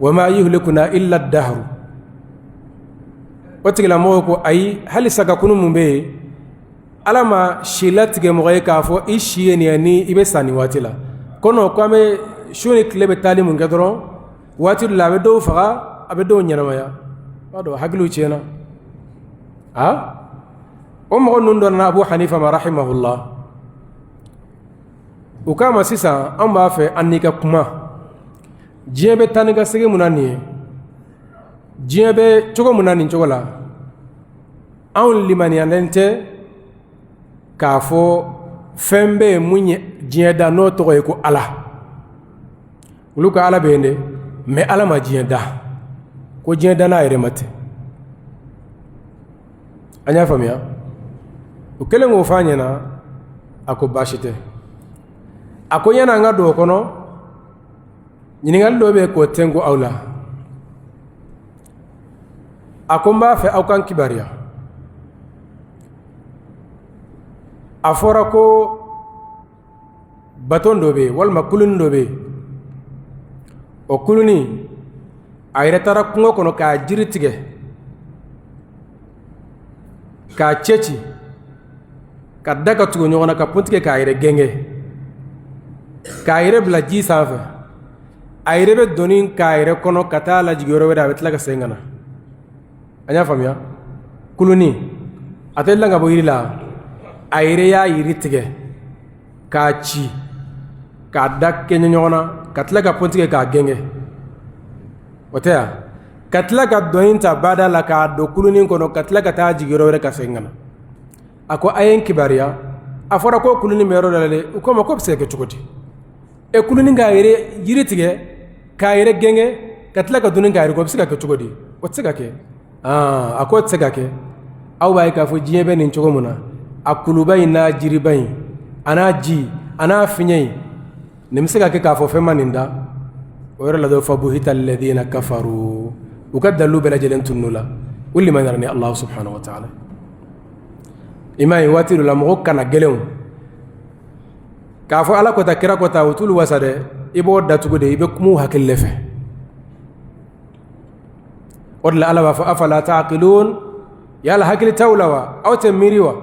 S1: Wa ma yuhlikuna illa dahru. O tigilamɔgɔw ko ayi, hali sa ka kunun mun bɛ yen, Ala ma si latigɛ mɔgɔ ye k'a fɔ i si ye nin ye ni i bɛ sa nin waati la. Ko non, ko an bɛ su ni tile bɛ taali mun kɛ dɔrɔn, waati dɔ la a bɛ dɔw faga, a bɛ dɔw ɲɛnamaya. B'a dɔn hakiliw tiɲɛna. A o mɔgɔ ninnu dɔ nana Abu Hanifa ma rahimahullah. U k'a ma sisan, an b'a fɛ an n'i ka kuma, diɲɛ bɛ taa ni ka segin mun na nin ye, diɲɛ bɛ cogo mun na nin cogo la, anw limaniyalen tɛ k'a fɔ fɛn bɛ yen mun ye diɲɛ da, n'o tɔgɔ ye ko Ala. Olu ka Ala bɛ yen dɛ, mais Ala ma diɲɛ da, ko diɲɛ danna a yɛrɛ ma ten. An y'a faamuya. O kɛlen k'o fɔ a ɲɛna, a ko baasi tɛ. A ko yanni an ka don o kɔnɔ, ɲininkali dɔ bɛ yen k'o tɛnku aw la. A ko n b'a fɛ aw ka n kibaruya, a fɔra ko baton dɔ bɛ yen walima kuluni dɔ bɛ yen, o kuluni a yɛrɛ taara kungo kɔnɔ k'a jiri tigɛ k'a cɛci ka da ka tugu ɲɔgɔn na, ka pɔn tigɛ k'a yɛrɛ gɛngɛ, k'a yɛrɛ bila ji sanfɛ, a yɛrɛ bɛ doni k'a yɛrɛ kɔnɔ ka taa lajigin yɔrɔ wɛrɛ, a bɛ tila ka segin ka na. An y'a faamuya. Kuluni a tɛ dilan ka bɔ yiri la, a yɛrɛ y'a yiri tigɛ k'a ci k'a da kɛɲɛ ɲɔgɔn na, ka tila ka pɔn tigɛ k'a gɛngɛ, o tɛ yan, ka tila ka doni ta bada la k'a don kulunin kɔnɔ, ka tila ka taa jigin yɔrɔ wɛrɛ ka segin ka na. A ko a ye n kibaruya, a fɔra ko kulunin bɛ yɔrɔ dɔ la dɛ. U k'a ma k'o bɛ se ka kɛ cogo di? E kulunin k'a yɛrɛ yiri tigɛ k'a yɛrɛ gɛngɛ, ka tila ka doni k'a yɛrɛ kɔ, o bɛ se ka kɛ cogo di? O tɛ se ka kɛ. A k'o tɛ se ka kɛ. Aw b'a ye k'a fɔ diɲɛ bɛ nin cogo min na, a kuluba in n'a jiriba in, a n'a ji, a n'a fiɲɛ in, nin bɛ se ka kɛ k'a fɔ fɛn ma nin da? O yɔrɔ la dɔrɔn, fabuhita alladhina kafaru, u ka dalilu bɛɛ lajɛlen tunun'u la, u limaniyara ni Alahu subahana wa taala. I m'a ye, waati dɔ la mɔgɔ kana gɛlɛnw k'a fɔ Ala ko tan, kira ko tan, o t'olu wasa dɛ. I b'o datugu de, i bɛ kuma u hakili de fɛ. O de la Ala b'a fɔ afala taqilun, yala hakili t'aw la wa? Aw tɛ miiri wa?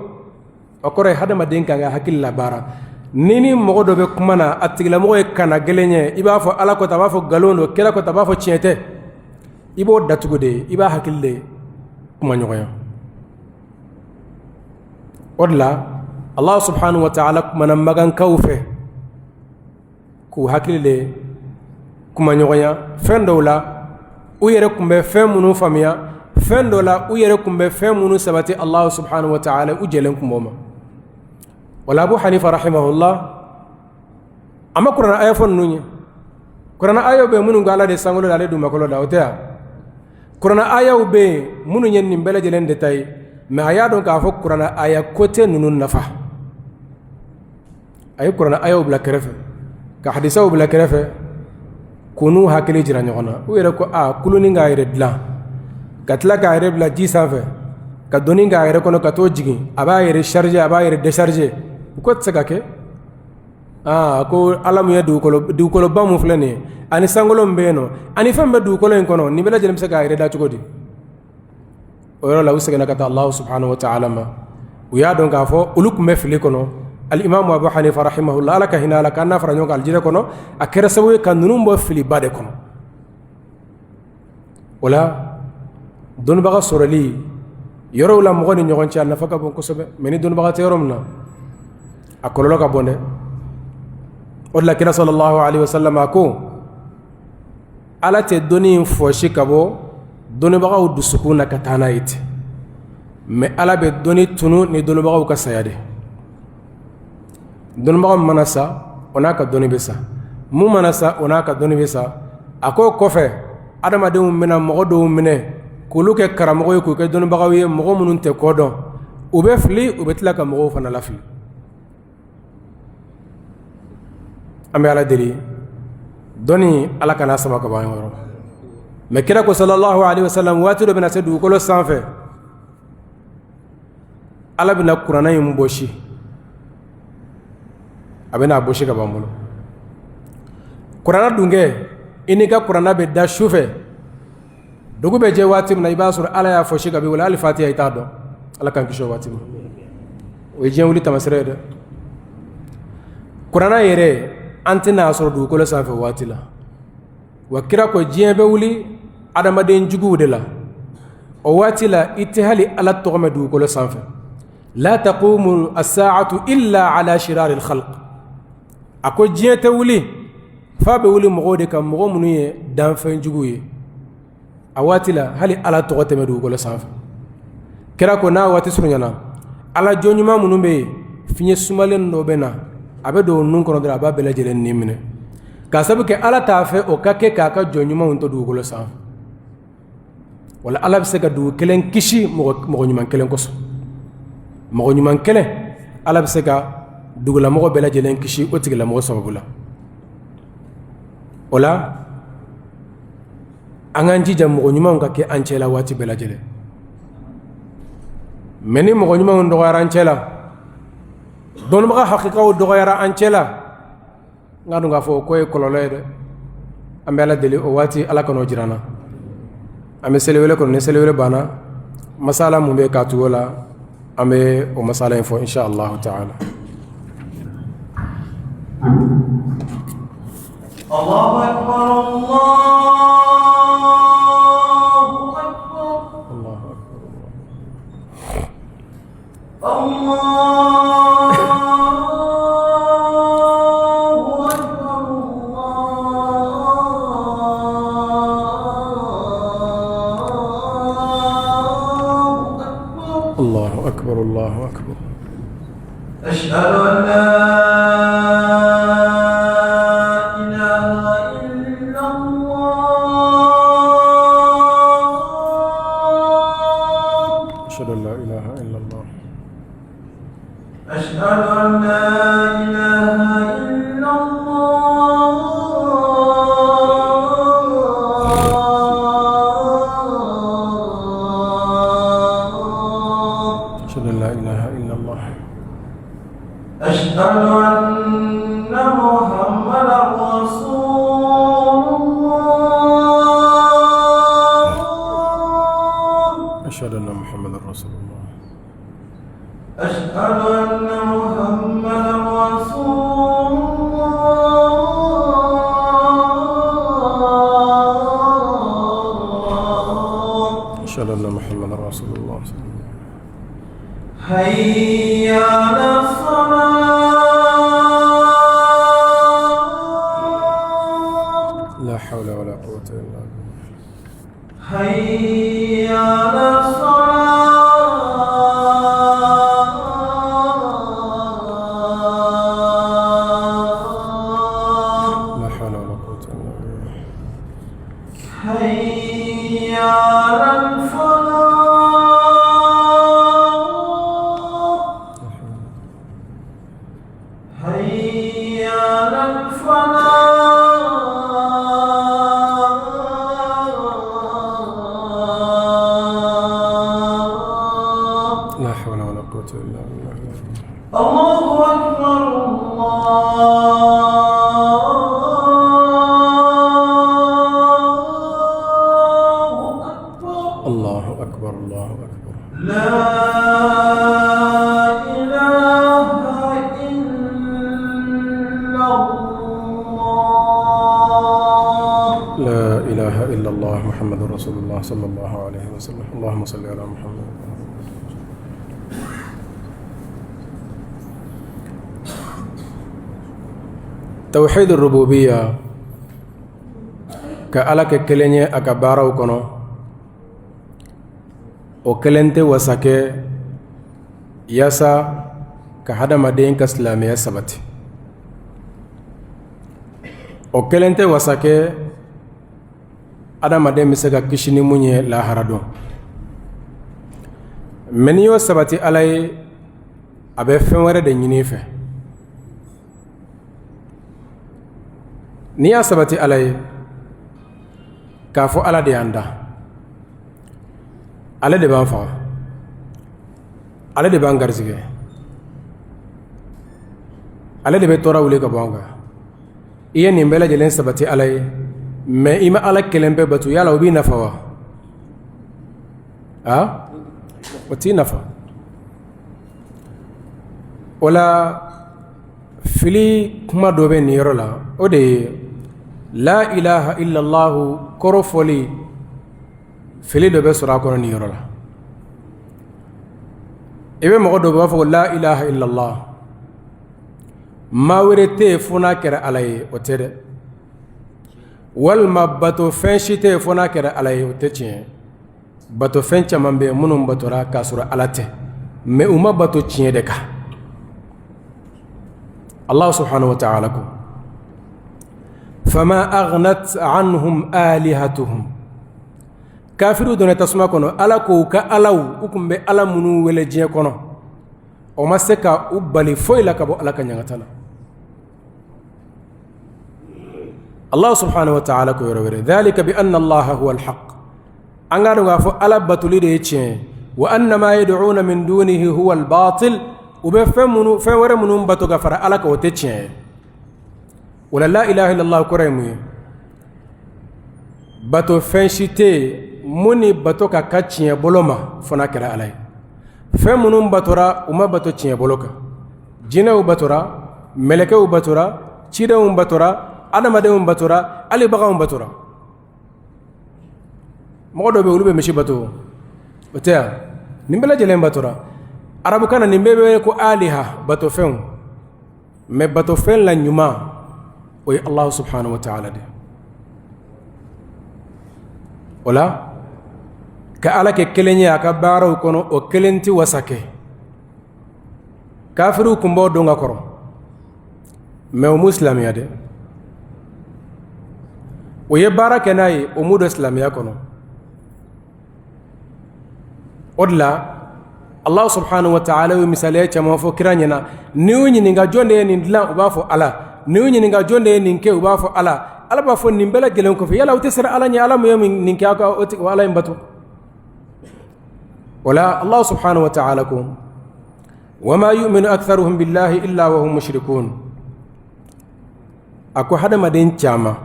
S1: O kɔrɔ ye hadamaden kan ka hakili labaara. Ni ni mɔgɔ dɔ bɛ kuma na, a tigilamɔgɔ ye kana gɛlɛn ye, i b'a fɔ Ala ko tan, a b'a fɔ nkalon don, kira ko tan, a b'a fɔ tiɲɛ tɛ, i b'o datugu de, i b'a hakili de kuma ɲɔgɔnya. O de la Allah subhanahu wa ta'ala kumana makankaw fɛ k'u hakili de kuma ɲɔgɔnya fɛn dɔw la, u yɛrɛ tun bɛ fɛn minnu faamuya, fɛn dɔw la u yɛrɛ tun bɛ fɛn minnu sabati Allah subhanahu wa ta'ala, u jɛlen tun b'o ma. Wala Abu Hanifa rahimahullah, a ma kuranɛ aya fɔ ninnu ye. Kuranɛ ayaw bɛ minnu ko Ala de sankolo da, ale dugumakolo da, o tɛ yan. Kuranɛ ayaw bɛ yen minnu ye nin bɛɛ lajɛlen détaillé, mais a y'a dɔn k'a fɔ kuranɛ aya ko tɛ ninnu nafa. A ye kuranɛ ayaw bila kɛrɛfɛ, ka hadisaw bila kɛrɛfɛ, k'u n'u hakili jira ɲɔgɔn na. U yɛrɛ ko a kulunin k'a yɛrɛ dilan, ka tila k'a yɛrɛ bila ji sanfɛ, ka doni k'a yɛrɛ kɔnɔ ka t'o jigin, a b'a yɛrɛ charger, a b'a yɛrɛ décharger, u ko tɛ se ka kɛ. Aa, ko Ala min ye dugukoloba mun filɛ nin ye, ani sankolo min bɛ yen nɔ, ani fɛn bɛ dugukolo in kɔnɔ, nin bɛɛ lajɛlen bɛ se k'a yɛrɛ da cogo di? O yɔrɔ la u seginna ka taa Alahu subahana wa taala ma. U y'a dɔn k'a fɔ olu tun bɛ fili kɔnɔ. Alimamu Abu Hanifa rahimahullah, Ala ka hinɛ a la, k'an n'a fara ɲɔgɔn kan alijinɛ kɔnɔ, a kɛra sababu ye ka ninnu bɔ filiba de kɔnɔ. O la dɔnnibaga sɔrɔli yɔrɔw la mɔgɔ ni ɲɔgɔn cɛ, a nafa ka bon kosɛbɛ, mais ni dɔnnibaga tɛ yɔrɔ min na, a kɔlɔlɔ ka bon dɛ. O de la kira sallallahu alaihi wasallam a ko Ala tɛ dɔnni in fɔsi ka bɔ dɔnnibagaw dusukun na ka taa n'a ye ten, mais Ala bɛ dɔnni tunu ni dɔnnibagaw ka saya de. Dɔnnibaga min mana sa, o n'a ka dɔnni bɛ sa. Mun mana sa, o n'a ka dɔnni bɛ sa. A k'o kɔfɛ, adamadenw bɛna mɔgɔ dɔw minɛ k'olu kɛ karamɔgɔ ye, k'u kɛ dɔnnibagaw ye, mɔgɔ minnu tɛ ko dɔn. U bɛ fili, u bɛ tila ka mɔgɔw fana lafili. An bɛ Ala deli, dɔnni Ala kan'a sama ka bɔ an yɔrɔ. Mais kira ko sallallahu alaihi wasallam, waati dɔ bɛna se dugukolo sanfɛ, Ala bɛna kuranɛ in bɔsi, a bɛna a bɔsi ka bɔ an bolo. Kuranɛ dun kɛ, i n'i ka kuranɛ bɛ da su fɛ, dugu bɛ jɛ waati min na, i b'a sɔrɔ Ala y'a fɔsi ka bɔ i bolo, hali fatiha i t'a dɔn. Ala k'an kisi o waati ma. O ye diɲɛ wuli taamasiyɛn ye dɛ. Kuranɛ yɛrɛ, an tɛna a sɔrɔ dugukolo sanfɛ waati la. Wa kira ko diɲɛ bɛ wuli adamaden juguw de la. O waati la, i tɛ hali Ala tɔgɔ mɛn dugukolo sanfɛ. La taqumu as-sa'atu illa ala shirari al-khalq. A ko diɲɛ tɛ wuli f'a bɛ wuli mɔgɔw de kan, mɔgɔ minnu ye danfɛn juguw ye. A waati la, hali Ala tɔgɔ tɛ mɛn dugukolo sanfɛ. Kira ko n'a waati surunyana, Ala jɔn ɲuman minnu bɛ yen, fiɲɛ sumalen dɔ bɛ na, a bɛ don nun kɔnɔ dɔrɔn, a b'a bɛɛ lajɛlen ni minɛ, k'a sabu kɛ Ala t'a fɛ o ka kɛ k'a ka jɔn ɲumanw to dugukolo sanfɛ. Wala Ala bɛ se ka dugu kelen kisi mɔgɔ ɲuman kelen kosɔn. Mɔgɔ ɲuman kelen, Ala bɛ se ka dugulamɔgɔ bɛɛ lajɛlen kisi o tigilamɔgɔ sababu la. O la, an k'an jija mɔgɔ ɲumanw ka kɛ an cɛ la waati bɛɛ lajɛlen. Mais ni mɔgɔ ɲumanw dɔgɔyara an cɛ la, dɔnnibaga hakikaw dɔgɔyara an cɛ la, n k'a dɔn k'a fɔ o ko ye kɔlɔlɔ ye dɛ. An bɛ Ala deli, o waati Ala kan'o jira an na. An bɛ seliwele kɔnɔ, ni seliwele banna, masala mun bɛ k'a tugu o la, an bɛ o masala in fɔ insha Allah ta'ala.
S2: Allahu akbar, Allahu akbar,
S1: Allahu akbar,
S2: Allahu akbar, Allahu akbar,
S1: Allahu akbar, Allahu akbar.
S2: Ashhadu an la ilaha illa Allah.
S1: Ashhadu an la ilaha illa Allah.
S2: Ashhadu an la ilaha illa Allah.
S1: Ashhadu an la ilaha illa Allah.
S2: Ashhadu anna Muhammadan Rasulullah.
S1: Ashhadu anna Muhammadan Rasulullah.
S2: Ashhadu anna Muhammadan Rasulullah.
S1: Ashhadu anna Muhammadan Rasulullah.
S2: Hayya 'ala salah.
S1: La hawla wala quwwata illa billah.
S2: Hayya 'ala salah.
S1: La hawla wala quwwata illa billah.
S2: Hayya 'ala al-falah. Hayya 'ala al-falah.
S1: La hawla wala quwwata illa billah.
S2: Allahu akbar, Allahu akbar.
S1: Allahu akbar, Allahu akbar.
S2: La ilaha illa Allah.
S1: La ilaha illa Allah Muhammadur Rasulullah sallallahu alayhi wa sallam. Allahumma salli ala Muhammad. Tawhid ar-rububiyya. Ka Ala kɛ kelen ye a ka baaraw kɔnɔ, o kelen tɛ wasa kɛ yaasa ka hadamaden ka silamɛya sabati. O kelen tɛ wasa kɛ adamaden bɛ se ka kisi ni mun ye lahara don. Mais n'i y'o sabati Ala ye, a bɛ fɛn wɛrɛ de ɲini i fɛ. N'i y'a sabati Ala ye k'a fɔ Ala de y'an da, ale de b'an faga, ale de b'an garisɛgɛ, ale de bɛ tɔɔrɔ wuli ka bɔ an kan. I ye nin bɛɛ lajɛlen sabati Ala ye, mais i ma Ala kelen pe bato, yala o b'i nafa wa? A o t'i nafa. O la fili kuma dɔ bɛ nin yɔrɔ la, o de ye la ilaha illallahu kɔrɔ fɔli, fili dɔ bɛ sɔrɔ a kɔnɔ nin yɔrɔ la. I bɛ mɔgɔ dɔ b'a fɔ la ilaha illallah, maa wɛrɛ tɛ yen fo n'a kɛra Ala ye, o tɛ dɛ. Walima bato fɛn si tɛ yen fo n'a kɛra Ala ye, o tɛ tiɲɛ. Batofɛn caman bɛ minnu batora k'a sɔrɔ Ala tɛ, mais u ma bato tiɲɛ de kan. Allah subhanahu wa ta'ala ko fama aghnat anhum alihatuhum, kafiriw donna tasuma kɔnɔ, Ala ko u ka alaw, u tun bɛ ala minnu wele diɲɛ kɔnɔ, o ma se ka u bali foyi la ka bɔ Ala ka ɲangata la. Allah subhanahu wa ta'ala ko yɔrɔ wɛrɛ dhalika bi anna Allaha huwa al-haq, an k'a dɔn k'a fɔ Ala batoli de ye tiɲɛ ye, wa anna ma yad'una min dunihi huwa al-batil, u bɛ fɛn minnu, fɛn wɛrɛ minnu bato ka fara Ala kan, o tɛ tiɲɛ ye. O la la ilaha illallah kɔrɔ ye mun ye? Bato fɛn si tɛ yen mun ni bato ka kan tiɲɛ bolo ma fo n'a kɛra Ala ye. Fɛn minnu batora, u ma bato tiɲɛ bolo kan. Jinɛw batora, mɛlɛkɛw batora, cidenw batora, adamadenw batora, hali baganw batora. Mɔgɔ dɔw bɛ, olu bɛ misi bato, o tɛ yan? Nin bɛɛ lajɛlen batora. Arabukan na, nin bɛɛ bɛ ko aliha, batofɛnw. Mais batofɛn la ɲuman, o ye Allah subhanahu wa ta'ala de. O la ka Ala kɛ kelen ye a ka baaraw kɔnɔ, o kelen tɛ wasa kɛ. Kafiriw tun b'o dɔn ka kɔrɔ, mais u m'u silamɛya dɛ. O ye baara kɛ n'a ye, o m'u don silamɛya kɔnɔ. O de la Allah subhanahu wa ta'ala ye misaliya caman fɔ kira ɲɛna. N'i y'u ɲininka jɔn de ye nin dilan, u b'a fɔ Ala. N'i y'u ɲininka jɔn de ye nin kɛ, u b'a fɔ Ala. Ala b'a fɔ nin bɛɛ lajɛlen kɔfɛ, yala u tɛ siran Ala ɲɛ? Ala mun ye nin kɛ, aw ka o Ala in bato. O la Allah subhanahu wa ta'ala ko wama yu'minu aktharuhum billahi illa wa hum mushrikun. A ko hadamaden caman,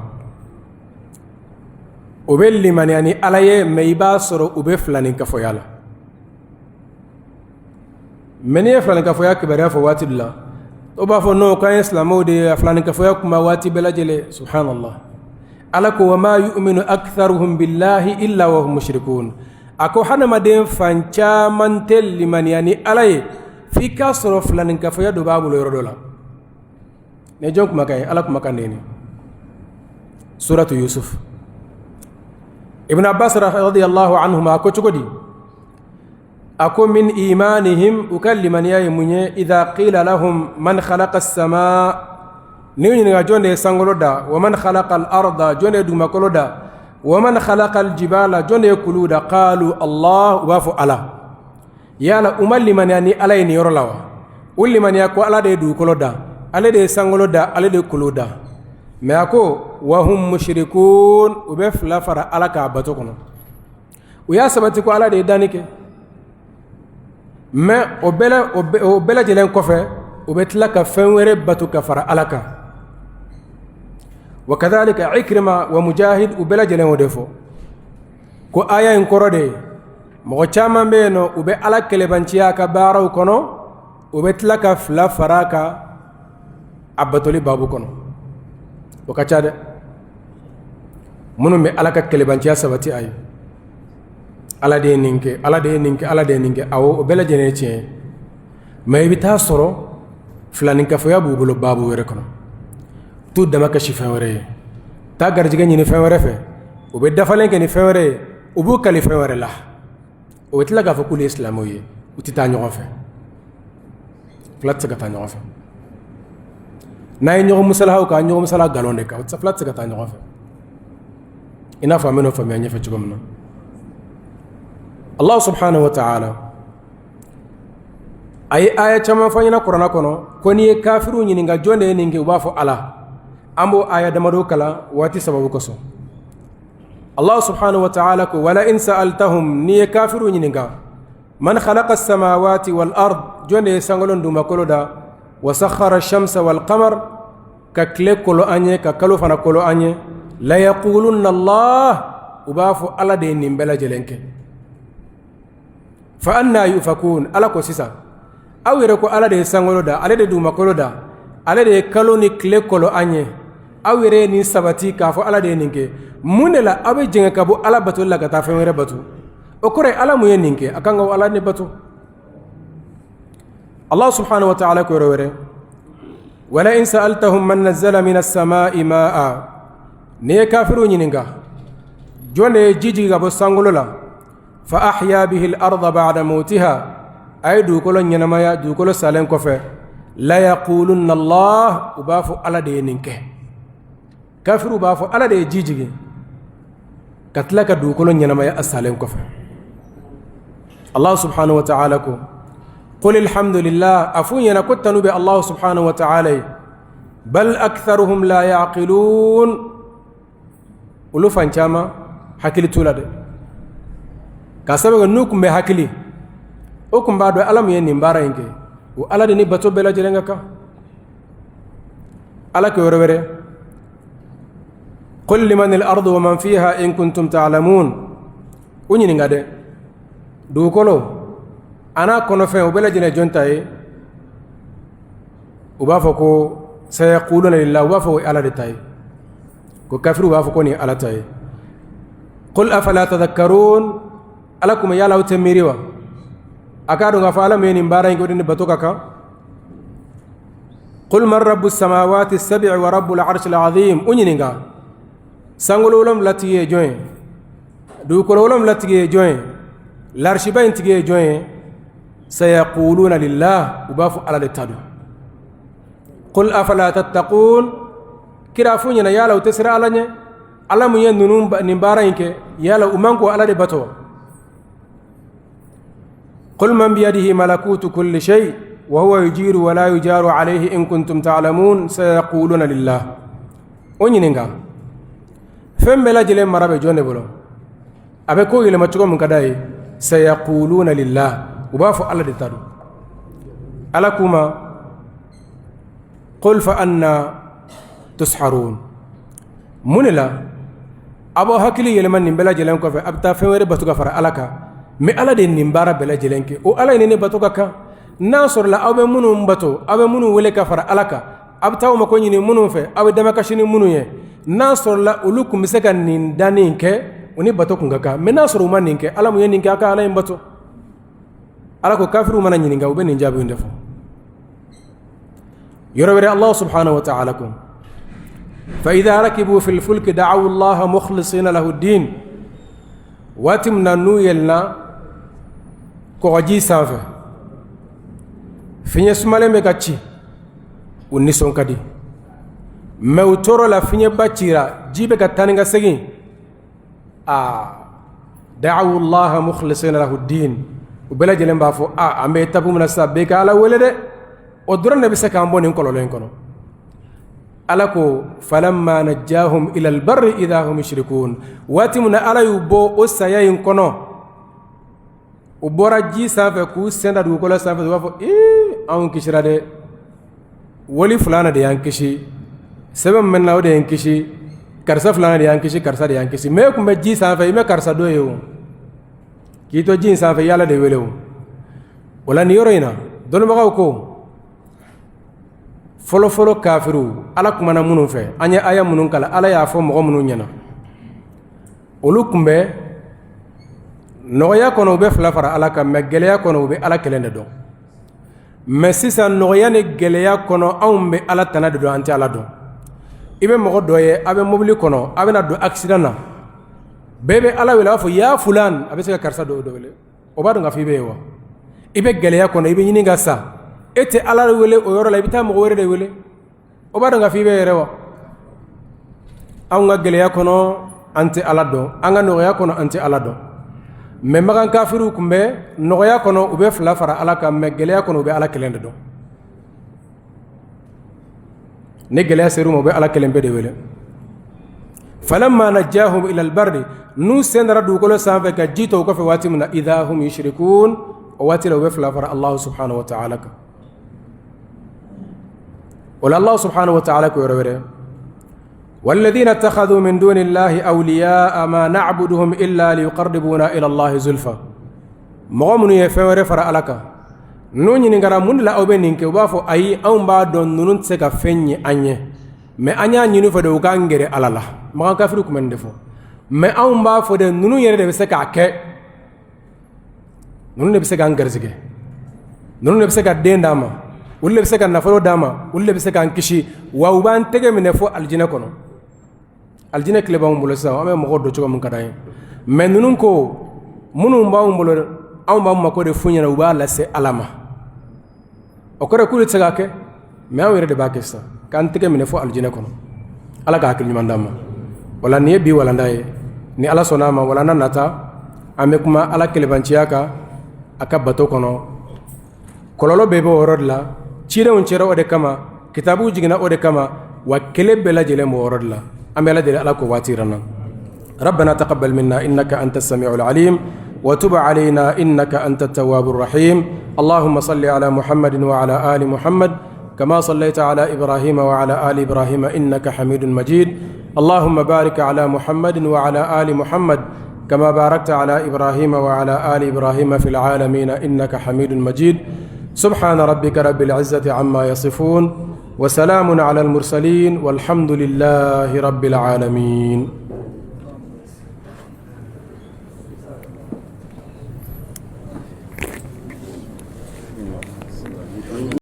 S1: o bɛ limaniya ni Ala ye, mais i b'a sɔrɔ u bɛ filaninkafoya la. Mais n'i ye filaninkafoya kibaruya fɔ waati dɔ la, o b'a fɔ non, k'an ye silamɛw de ye, filaninkafoya kuma waati bɛɛ lajɛlen. Subhanallah. Ala ko wama yu'minu aktharuhum billahi illa wa hum mushrikun. A ko hadamaden fan caman tɛ limaniya ni Ala ye f'i k'a sɔrɔ filaninkafoya dɔ b'a bolo yɔrɔ dɔ la. Nin ye jɔn kumakan ye? Ala kumakan de ye nin. Suratu Yusuf. Ibn Abbas radiyallahu anhuma a ko cogo di? A ko min imanihim, u ka limaniya ye mun ye? Idha qila lahum man khalaqa as-samaa, n'i y'u ɲininka jɔn de ye sankolo da, wa man khalaqa al-arda, jɔn de ye dugumakolo da, wa man khalaqa al-jibala, jɔn de ye kuluw da, qalu Allah, u b'a fɔ Ala. Yala u ma limaniya ni Ala ye nin yɔrɔ la wa? U limaniya ko Ala de ye dugukolo da, ale de ye sankolo da, ale de ye kuluw da. Mais a ko wa hum mushrikun, u bɛ fila fara Ala k'a bato kɔnɔ. U y'a sabati ko Ala de ye danni kɛ, mais o bɛɛ lajɛlen kɔfɛ, u bɛ tila ka fɛn wɛrɛ bato ka fara Ala kan. Wa kadhalika Ikrima wa Mujahid, u bɛɛ lajɛlen o de fɔ ko aya in kɔrɔ de ye mɔgɔ caman bɛ yen nɔ, u bɛ Ala kɛlɛbanciya a ka baaraw kɔnɔ, u bɛ tila ka fila fara a kan a batoli baabu kɔnɔ. O ka ca dɛ. Minnu bɛ Ala ka kɛlɛbanciya sabati a ye, Ala de ye nin kɛ, Ala de ye nin kɛ, Ala de ye nin kɛ, awɔ, o bɛɛ lajɛlen ye tiɲɛ ye. Mais i bɛ taa sɔrɔ filaninkafoya b'u bolo baabu wɛrɛ kɔnɔ. T'u dama kasi fɛn wɛrɛ ye, taa garijɛgɛ ɲini fɛn wɛrɛ fɛ. U bɛ dafalen kɛ ni fɛn wɛrɛ ye, u b'u kali fɛn wɛrɛ la, o bɛ tila k'a fɔ k'olu ye silamɛw ye. U tɛ taa ɲɔgɔn fɛ, fila tɛ se ka taa ɲɔgɔn fɛ. N'a ye ɲɔgɔn musalahaw kan, ɲɔgɔn musala nkalon de kan, fila tɛ se ka taa ɲɔgɔn fɛ. I n'a fɔ an bɛn'o faamuya ɲɛfɛ cogo min na. Allah subhanahu wa ta'ala a ye aya caman fɔ an ɲɛna kuranɛ kɔnɔ ko n'i ye kafiriw ɲininka jɔn de ye nin kɛ, u b'a fɔ Ala. An b'o aya damadɔ kalan waati sababu kosɔn. Allah subhanahu wa ta'ala ko wala in sa'altahum, n'i ye kafiriw ɲininka, man khalaqa as-samawati wal ard, jɔn de ye sankolo ni dugumakolo da, wa sakhara ash-shamsa wal qamar, ka tile kolo an ye, ka kalo fana kolo an ye, la yaqulunna Allah, u b'a fɔ Ala de ye nin bɛɛ lajɛlen kɛ. Fa anna yufakun, Ala ko sisan aw yɛrɛ ko Ala de ye sankolo da, ale de ye dugumakolo da, ale de ye kalo ni tile kolo an ye, aw yɛrɛ ye nin sabati k'a fɔ Ala de ye nin kɛ, mun de la aw bɛ jɛngɛ ka bɔ Ala batoli la ka taa fɛn wɛrɛ bato? O kɔrɔ ye Ala mun ye nin kɛ, a kan ka Ala de bato. Allah subhanahu wa ta'ala ko yɔrɔ wɛrɛ, wala in sa'altahum man nazzala minas samaa'i ma'a, n'i ye kafiriw ɲininka jɔn de ye ji jigin ka bɔ sankolo la, fa ahya bihi al-ardha ba'da mawtiha, a ye dugukolo ɲɛnamaya dugukolo salen kɔfɛ, la yaqulunna Allah, u b'a fɔ Ala de ye nin kɛ. Kafiriw b'a fɔ Ala de ye ji jigin ka tila ka dugukolo ɲɛnamaya a salen kɔfɛ. Allah subhanahu wa ta'ala ko qul alhamdulillah, a f'u ɲɛna ko tanu bɛ Allah subhanahu wa ta'ala ye, bal aktharuhum la yaqilun, olu fan caman hakili t'u la dɛ, ka sababu kɛ n'u tun bɛ hakili, o tun b'a dɔn Ala min ye nin baara in kɛ, o Ala de ni bato bɛɛ lajɛlen ka kan. Ala ko yɔrɔ wɛrɛ, qul liman al-ardu wa man fiha in kuntum ta'lamun, u ɲininka dɛ, dugukolo a n'a kɔnɔfɛn o bɛɛ lajɛlen jɔn ta ye? U b'a fɔ ko sayaquluna lillah, u b'a fɔ o ye Ala de ta ye. Ko kafiriw b'a fɔ ko nin ye Ala ta ye. Qul afala tadhakkarun, Ala kuma yala aw tɛ miiri wa? A k'a dɔn k'a fɔ Ala min ye nin baara in kɛ, o de ni bato ka kan. Qul man rabbu samawati sab'i wa rabbul arshil azim, u ɲininka sankolo wolonwula tigi ye jɔn ye, dugukolo wolonwula tigi ye jɔn ye, larisiba in tigi ye jɔn ye? Sayaquluna lillah, u b'a fɔ Ala de ta don. Qul afala tattaqun, kira f'u ɲɛna yala u tɛ siran Ala ɲɛ? Ala mun ye ninnu nin baara in kɛ, yala u man k'o Ala de bato? Qul man biyadihi malakutu kulli shay wa huwa yujiru wa la yujaru alayhi in kuntum ta'lamun, sayaquluna lillah. O ɲininka fɛn bɛɛ lajɛlen mara bɛ jɔn de bolo, a bɛ ko yɛlɛma cogo min ka d'a ye? Sayaquluna lillah, u b'a fɔ Ala de ta don. Ala k'u ma qul fa anna tusharun, mun de la a b'aw hakili yɛlɛma nin bɛɛ lajɛlen kɔfɛ, a bɛ taa fɛn wɛrɛ bato ka fara Ala kan? Mais Ala de ye nin baara bɛɛ lajɛlen kɛ, o Ala in ni ne bato ka kan. N'a sɔrɔla aw bɛ minnu bato, aw bɛ minnu wele ka fara Ala kan, a bɛ taa aw mako ɲini minnu fɛ, aw bɛ damakasi ni minnu ye, n'a sɔrɔla olu tun bɛ se ka nin danni in kɛ, u ni bato tun ka kan. Mais n'a sɔrɔ u ma nin kɛ, Ala mun ye nin kɛ, a ka Ala in bato. Ala ko kafiriw mana ɲininka, u bɛ nin jaabi in de fɔ. Yɔrɔ wɛrɛ, Allah subhanahu wa ta'ala ko fa idha rakibu fil fulki da'aw Allah mukhlisina lahu din, waati min na n'u yɛlɛnna kɔgɔji sanfɛ, fiɲɛ sumalen bɛ ka ci, u nisɔn ka di, mais u tɔɔrɔ la, fiɲɛba cira, ji bɛ ka taa ni ka segin, aa da'aw Allah mukhlisina lahu din, u bɛɛ lajɛlen b'a fɔ a an bɛ étape min na sisan, bɛɛ ka Ala wele dɛ, o dɔrɔn de bɛ se k'an bɔ nin kɔlɔlɔ in kɔnɔ. Ala ko falamma najjahum ila albarri idha hum yushrikun, waati min na Ala y'u bɔ o saya in kɔnɔ, u bɔra ji sanfɛ k'u sen da dugukolo sanfɛ, u b'a fɔ ee anw kisira dɛ, wali fulana de y'an kisi, sɛbɛn min bɛ na o de y'an kisi, karisa fulana de y'an kisi, karisa de y'an kisi. Mais e tun bɛ ji sanfɛ, i ma karisa dɔ ye o, k'i to ji in sanfɛ, i y'Ala de wele o. O la nin yɔrɔ in na, dɔnnibagaw ko fɔlɔfɔlɔ kafiriw, Ala kumana minnu fɛ, an ye aya minnu kalan, Ala y'a fɔ mɔgɔ minnu ɲɛna, olu tun bɛ nɔgɔya kɔnɔ, u bɛ fila fara Ala kan, mais gɛlɛya kɔnɔ, u bɛ Ala kelen de dɔn. Mais sisan nɔgɔya ni gɛlɛya kɔnɔ, anw bɛ Ala tana de dɔn, an tɛ Ala dɔn. I bɛ mɔgɔ dɔ ye, a bɛ mobili kɔnɔ, a bɛna don accident na. Bɛɛ bɛ Ala wele, a b'a fɔ ya fulan, a bɛ se ka karisa dɔ wele. O b'a dɔn k'a fɔ i bɛ yen wa? I bɛ gɛlɛya kɔnɔ, i bɛ ɲini ka sa, e tɛ Ala wele o yɔrɔ la, i bɛ taa mɔgɔ wɛrɛ de wele. O b'a dɔn k'a fɔ i bɛ yɛrɛ wa? Anw ka gɛlɛya kɔnɔ, an tɛ Ala dɔn. An ka nɔgɔya kɔnɔ, an tɛ Ala dɔn. Mais Makan kafiriw tun bɛ nɔgɔya kɔnɔ, u bɛ fila fara Ala kan, mais gɛlɛya kɔnɔ, u bɛ Ala kelen de dɔn. Ni gɛlɛya ser'u ma, u bɛ Ala kelen pe de wele. Falamma najjahum ila albarri, n'u sen dara dugukolo sanfɛ ka ji to u kɔfɛ waati min na, idha hum yushrikun, o waati la u bɛ fila fara Allah subhanahu wa ta'ala kan. O la Allah subhanahu wa ta'ala ko yɔrɔ wɛrɛ: والذين اتخذوا من دون الله أولياء ما نعبدهم إلا ليقربونا إلى الله زلفى. Mɔgɔ minnu ye fɛn wɛrɛ fara Ala kan, n'u ɲininkara mun de la aw bɛ nin kɛ, u b'a fɔ: ayi, anw b'a dɔn ninnu tɛ se ka fɛn ɲɛ an ye, mais an y'a ɲini fɛ de u k'an gɛrɛ Ala la. Makan kafiri tun bɛ nin de fɔ. Mais anw b'a fɔ de, ninnu yɛrɛ de bɛ se k'a kɛ, ninnu de bɛ se k'an garisɛgɛ, ninnu de bɛ se ka den d'an ma, olu de bɛ se ka nafolo d'an ma, olu de bɛ se k'an kisi, wa u b'an tɛgɛ minɛ fo alijinɛ kɔnɔ. Alijinɛ clé b'anw bolo sisan, an bɛ mɔgɔw don cogo min ka d'an ye. Mais ninnu ko minnu b'anw bolo, anw b'an mako de f'u ɲɛna, u b'a lase Ala ma. O kɔrɔ ye k'olu tɛ se k'a kɛ, mais anw yɛrɛ de b'a kɛ sisan k'an tɛgɛ minɛ fo alijinɛ kɔnɔ. Ala ka hakili ɲuman d'an ma. Wala nin ye bi walanda ye. Ni Ala sɔnna a ma, walanda nata, an bɛ kuma Ala kelebanciya kan a ka bato kɔnɔ. Kɔlɔlɔ bɛɛ bɛ o yɔrɔ de la. Cidenw cɛra o de kama, kitabuw jiginna o de kama, wa kɛlɛ bɛɛ lajɛlen b'o yɔrɔ de la. An bɛ Ala deli, Ala k'o waati yira an na. ربنا تقبل منا إنك أنت السميع العليم وتب علينا إنك أنت التواب الرحيم. اللهم صل على محمد وعلى آل محمد كما صليت على إبراهيم وعلى آل إبراهيم إنك حميد مجيد. اللهم بارك على محمد وعلى آل محمد كما باركت على إبراهيم وعلى آل إبراهيم في العالمين إنك حميد مجيد. سبحان ربك رب العزة عما يصفون وسلام على المرسلين والحمد لله رب العالمين.